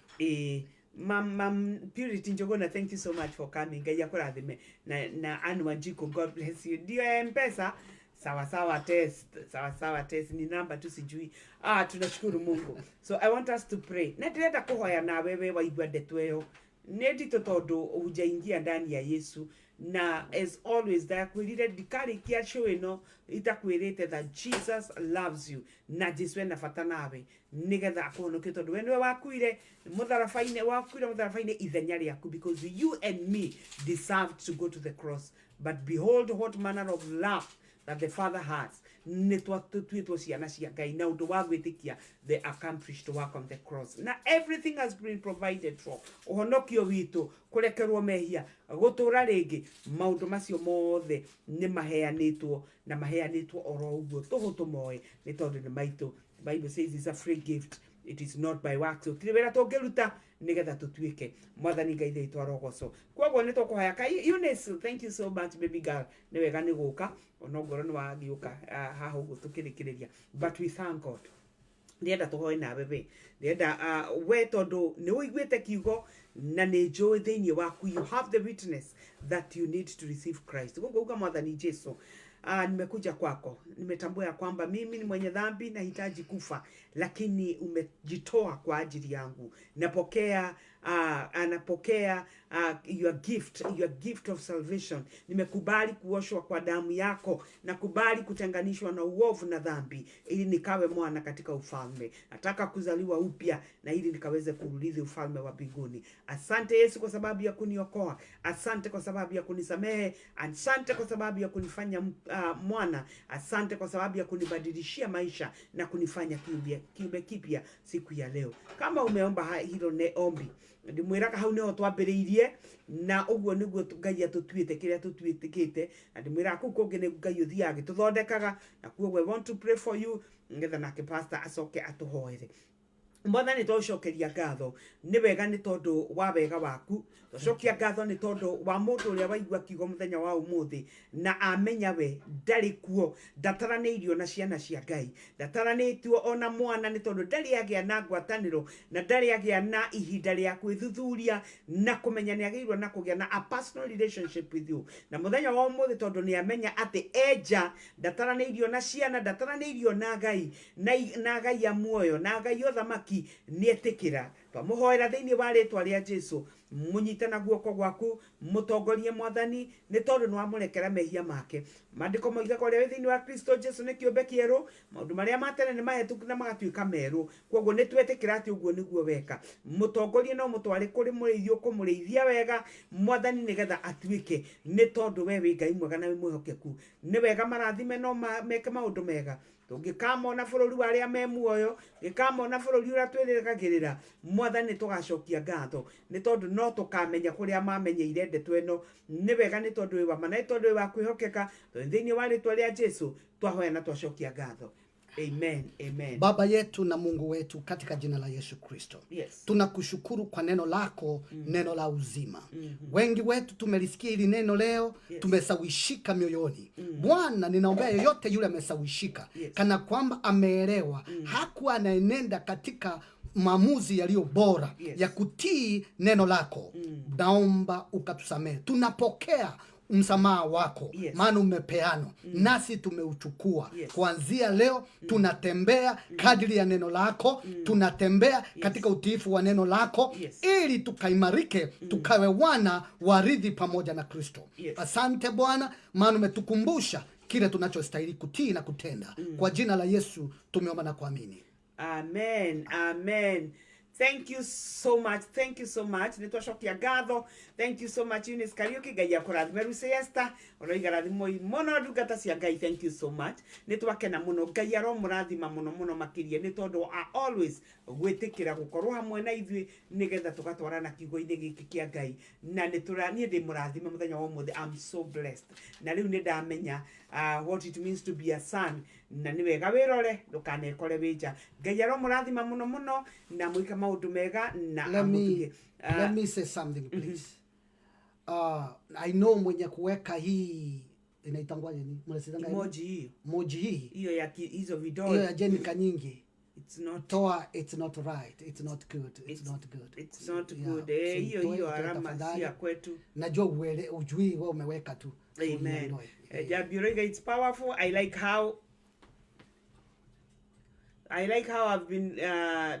Mam Purity Njogona, thank you so much for coming. Ngai akũrathime. Na Anne Wanjiku, God bless you. Ndio ya Mpesa. Sawa sawa, test. Sawa sawa, test ni namba tu sijui. Ah, tunashukuru Mungu. So I want us to pray. Na ndĩrenda kũhoya na wewe waigua ndeto ĩyo. Nĩ nditũ tondũ hujaingia ndani ya Yesu, na as always ndakwĩrire ndikarĩkia show ĩno itakwĩrĩte that Jesus loves you, na Jesu ena bata nawe nigetha akũhonokie, tondũ we nĩwe wakuire mũtharaba-inĩ, wakuire mũtharaba-inĩ ithenya rĩaku, because you and me deserved to go to the cross. But behold what manner of love that the Father has. Nĩ twatuĩtwo ciana cia Ngai na ũndũ wa gwĩtĩkia the accomplished work on the cross, na everything has been provided for: ũhonokio witũ, kũrekerwo mehia, gũtũra rĩngĩ. Maũndũ macio mothe nĩ maheanĩtwo, na maheanĩtwo oro ũguo tũhũ, tũmoe nĩ tondũ nĩ maitũ. The Bible says it's a free gift, it is not by works. Gũtirĩ wĩra tũngĩruta nĩgetha tũtuĩke. Mwathani Ngai thĩ arogocwo. Koguo nĩ tũkũhoya kai. Eunice, thank you so much, baby girl, nĩ wega nĩ gũka onongorwo nĩ wagĩũka haha ũguo tũkĩrĩkĩrĩria, but we thank God. Ndĩrenda tũhoe nawe we, ndĩrenda we tondũ nĩ ũiguĩte kiugo na nĩ njũĩ thĩinĩ waku you have the witness that you need to receive Christ. Koguo uga, "Mwathani Jesu, nimekuja kwako, nimetambua ya kwamba mimi ni mwenye dhambi, nahitaji kufa, lakini umejitoa kwa ajili yangu. Napokea Anapokea your gift, your gift of salvation. Nimekubali kuoshwa kwa damu yako, nakubali kutenganishwa na uovu na dhambi, ili nikawe mwana katika ufalme. Nataka kuzaliwa upya na ili nikaweze kuurithi ufalme wa mbinguni. Asante Yesu kwa sababu ya kuniokoa, asante kwa sababu ya kunisamehe, asante kwa sababu ya kunifanya mwana, asante kwa sababu ya kunibadilishia maisha na kunifanya kiumbe kipya siku ya leo. Kama umeomba hilo ne ombi, ndimwiraga hau niho twambĩrĩirie, na ũguo nĩguo Ngai atũtuĩte kĩrĩa tũtuĩkĩte, na ndĩmwĩraga kũu kũngĩ nĩ Ngai ũthiaga agĩtũthondekaga. Na kuoguo I want to pray for you, nĩgetha nake pastor acoke atũhoere. Mwathani, twacokeria ngatho nĩ wega nĩ tondũ wa wega waku. Twacokia ngatho nĩ tondũ wa mũndũ ũrĩa waigua kiugo mũthenya wa ũmũthĩ na amenya we ndarĩ kuo, ndataranĩirio na ciana cia Ngai, ndataranĩtio ona mwana, nĩ tondũ ndarĩ agĩa na ngwatanĩro na ndarĩ agĩa na ihinda rĩa kwĩthuthuria na kũmenya nĩ agĩrĩirwo na kũgĩa na a personal relationship with you. Na mũthenya wa ũmũthĩ, tondũ nĩ amenya atĩ enja ndataranĩirio na ciana, ndataranĩirio na Ngai na Ngai ya muoyo na Ngai ũthamaki, nĩ etĩkĩra. Twamũhoera thĩinĩ wa rĩtwa rĩa Jesu, mũnyite na guoko gwaku, mũtongorie Mwathani, nĩ tondũ nĩ wamũrekera mehia make. Maandĩko moigaga ũrĩa wĩ thĩinĩ wa Kristo Jesu nĩ kĩũmbe kĩerũ, maũndũ marĩa ma tene nĩ mahĩtũku na magatuĩka merũ. Koguo nĩ twetĩkĩra atĩ ũguo nĩguo weka. Mũtongorie no mũtware kũrĩ mũrĩithi ũkũmũrĩithia wega, Mwathani, nĩgetha atuĩke, nĩ tondũ we wĩ Ngai mwega na wĩ mwĩhokeku. Nĩ wega marathime no meke maũndũ mega tũngĩkamona bũrũri wa arĩa me muoyo, ngĩkamona bũrũri ũrĩa twĩrĩgagĩrĩra. Mwathani, tũgacokia ngatho nĩ tondũ no tũkamenya kũrĩa mamenyeire ndeto ĩno. Nĩ wega nĩ tondũ wĩ wa ma na nĩ tondũ wĩ wa kwĩhokeka. Tondũ thĩinĩ wa rĩtwa rĩa Jesu twahoya na twacokia ngatho, amen, amen. Baba yetu na Mungu wetu, katika jina la Yesu Kristo, tunakushukuru kwa neno lako, neno la uzima. Wengi wetu tumelisikia hili neno leo, tumesawishika mioyoni. Bwana, ninaombea yeyote yule amesawishika kana kwamba ameelewa hakuwa anaenenda katika maamuzi yaliyo bora ya kutii neno lako, naomba ukatusamehe. Tunapokea msamaha wako, maana umepeanwa nasi tumeuchukua. Kuanzia leo tunatembea kadiri ya neno lako, tunatembea katika utiifu wa neno lako, ili tukaimarike, tukawe wana warithi pamoja na Kristo. Asante Bwana, maana umetukumbusha kile tunachostahili kutii na kutenda. Kwa jina la Yesu tumeomba na kuamini. Amen, amen. Thank you so much, thank you so much. Nĩ twacokia ngatho. Thank you so much, Eunice Kariuki. Ngai akũrathime. Lucy Esther ũroiga rathimoi mũno, ndungata cia Ngai. Thank you so much, nĩ twakena mũno. Ngai aromũrathima mũno mũno makĩria nĩ tondũ a always gwĩtĩkĩra gũkorwo hamwe na ithuĩ nĩgetha tũgatwarana kiugo-inĩ gĩkĩ kĩa Ngai. Na nĩ tũra niĩ ndĩ mũrathime mũthenya wa ũmũthĩ. I'm so blessed, na rĩu nĩ ndamenya what it means to be a son. Na nĩ wega wĩrore ndũkanekore wĩ nja. Ngai aromũrathima mũno mũno na mwĩke maũndũ mega na amũtuge. Let me say something, please. I know mwenye kuweka hii inaitangwaje, ni mnasitanga Emoji hiyo. Emoji hii. Hiyo ya hizo hiyo vidole. Ya Jenica nyingi. It's not Toa, it's not right, it's not good, it's not good. It's not Yeah, good. so Hiyo itoe hiyo itoe alama tafadhali. si ya kwetu. Najua uele, ujui wewe umeweka tu. So Amen. uiondoe. Jabiroiga, it's powerful. I like how I've been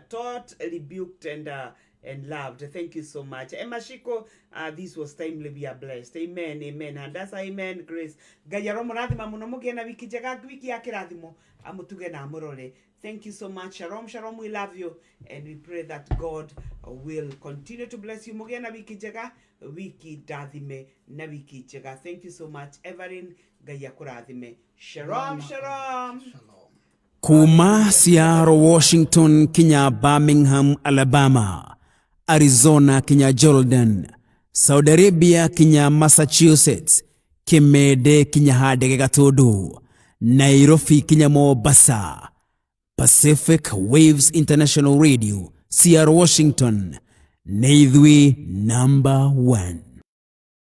taught, rebuked, and loved. Thank you so much. Emma Shiko, this was timely. We are blessed. Amen, amen. Handasa, amen. Grace. Ngai aromũrathima mũno, mũgĩe na wiki njega, wiki ya kĩrathimo, amũtuge na amũrore. Thank you so much. Shalom, shalom. We love you and we pray that God will continue to bless you. Mũgĩe na wiki njega, wiki ndathime na wiki njega. Thank you so much. Evelyn, Ngai akũrathime. Shalom, shalom. Shalom. Kuma Seattle, Washington kinya Birmingham, Alabama, Arizona kinya Jordan, Saudi Arabia kinya Massachusetts, Kimende kinya Handege Gatundu, Nairobi kinya Mombasa. Pacific Waves International Radio, Seattle, Washington, nĩ ithuĩ number one.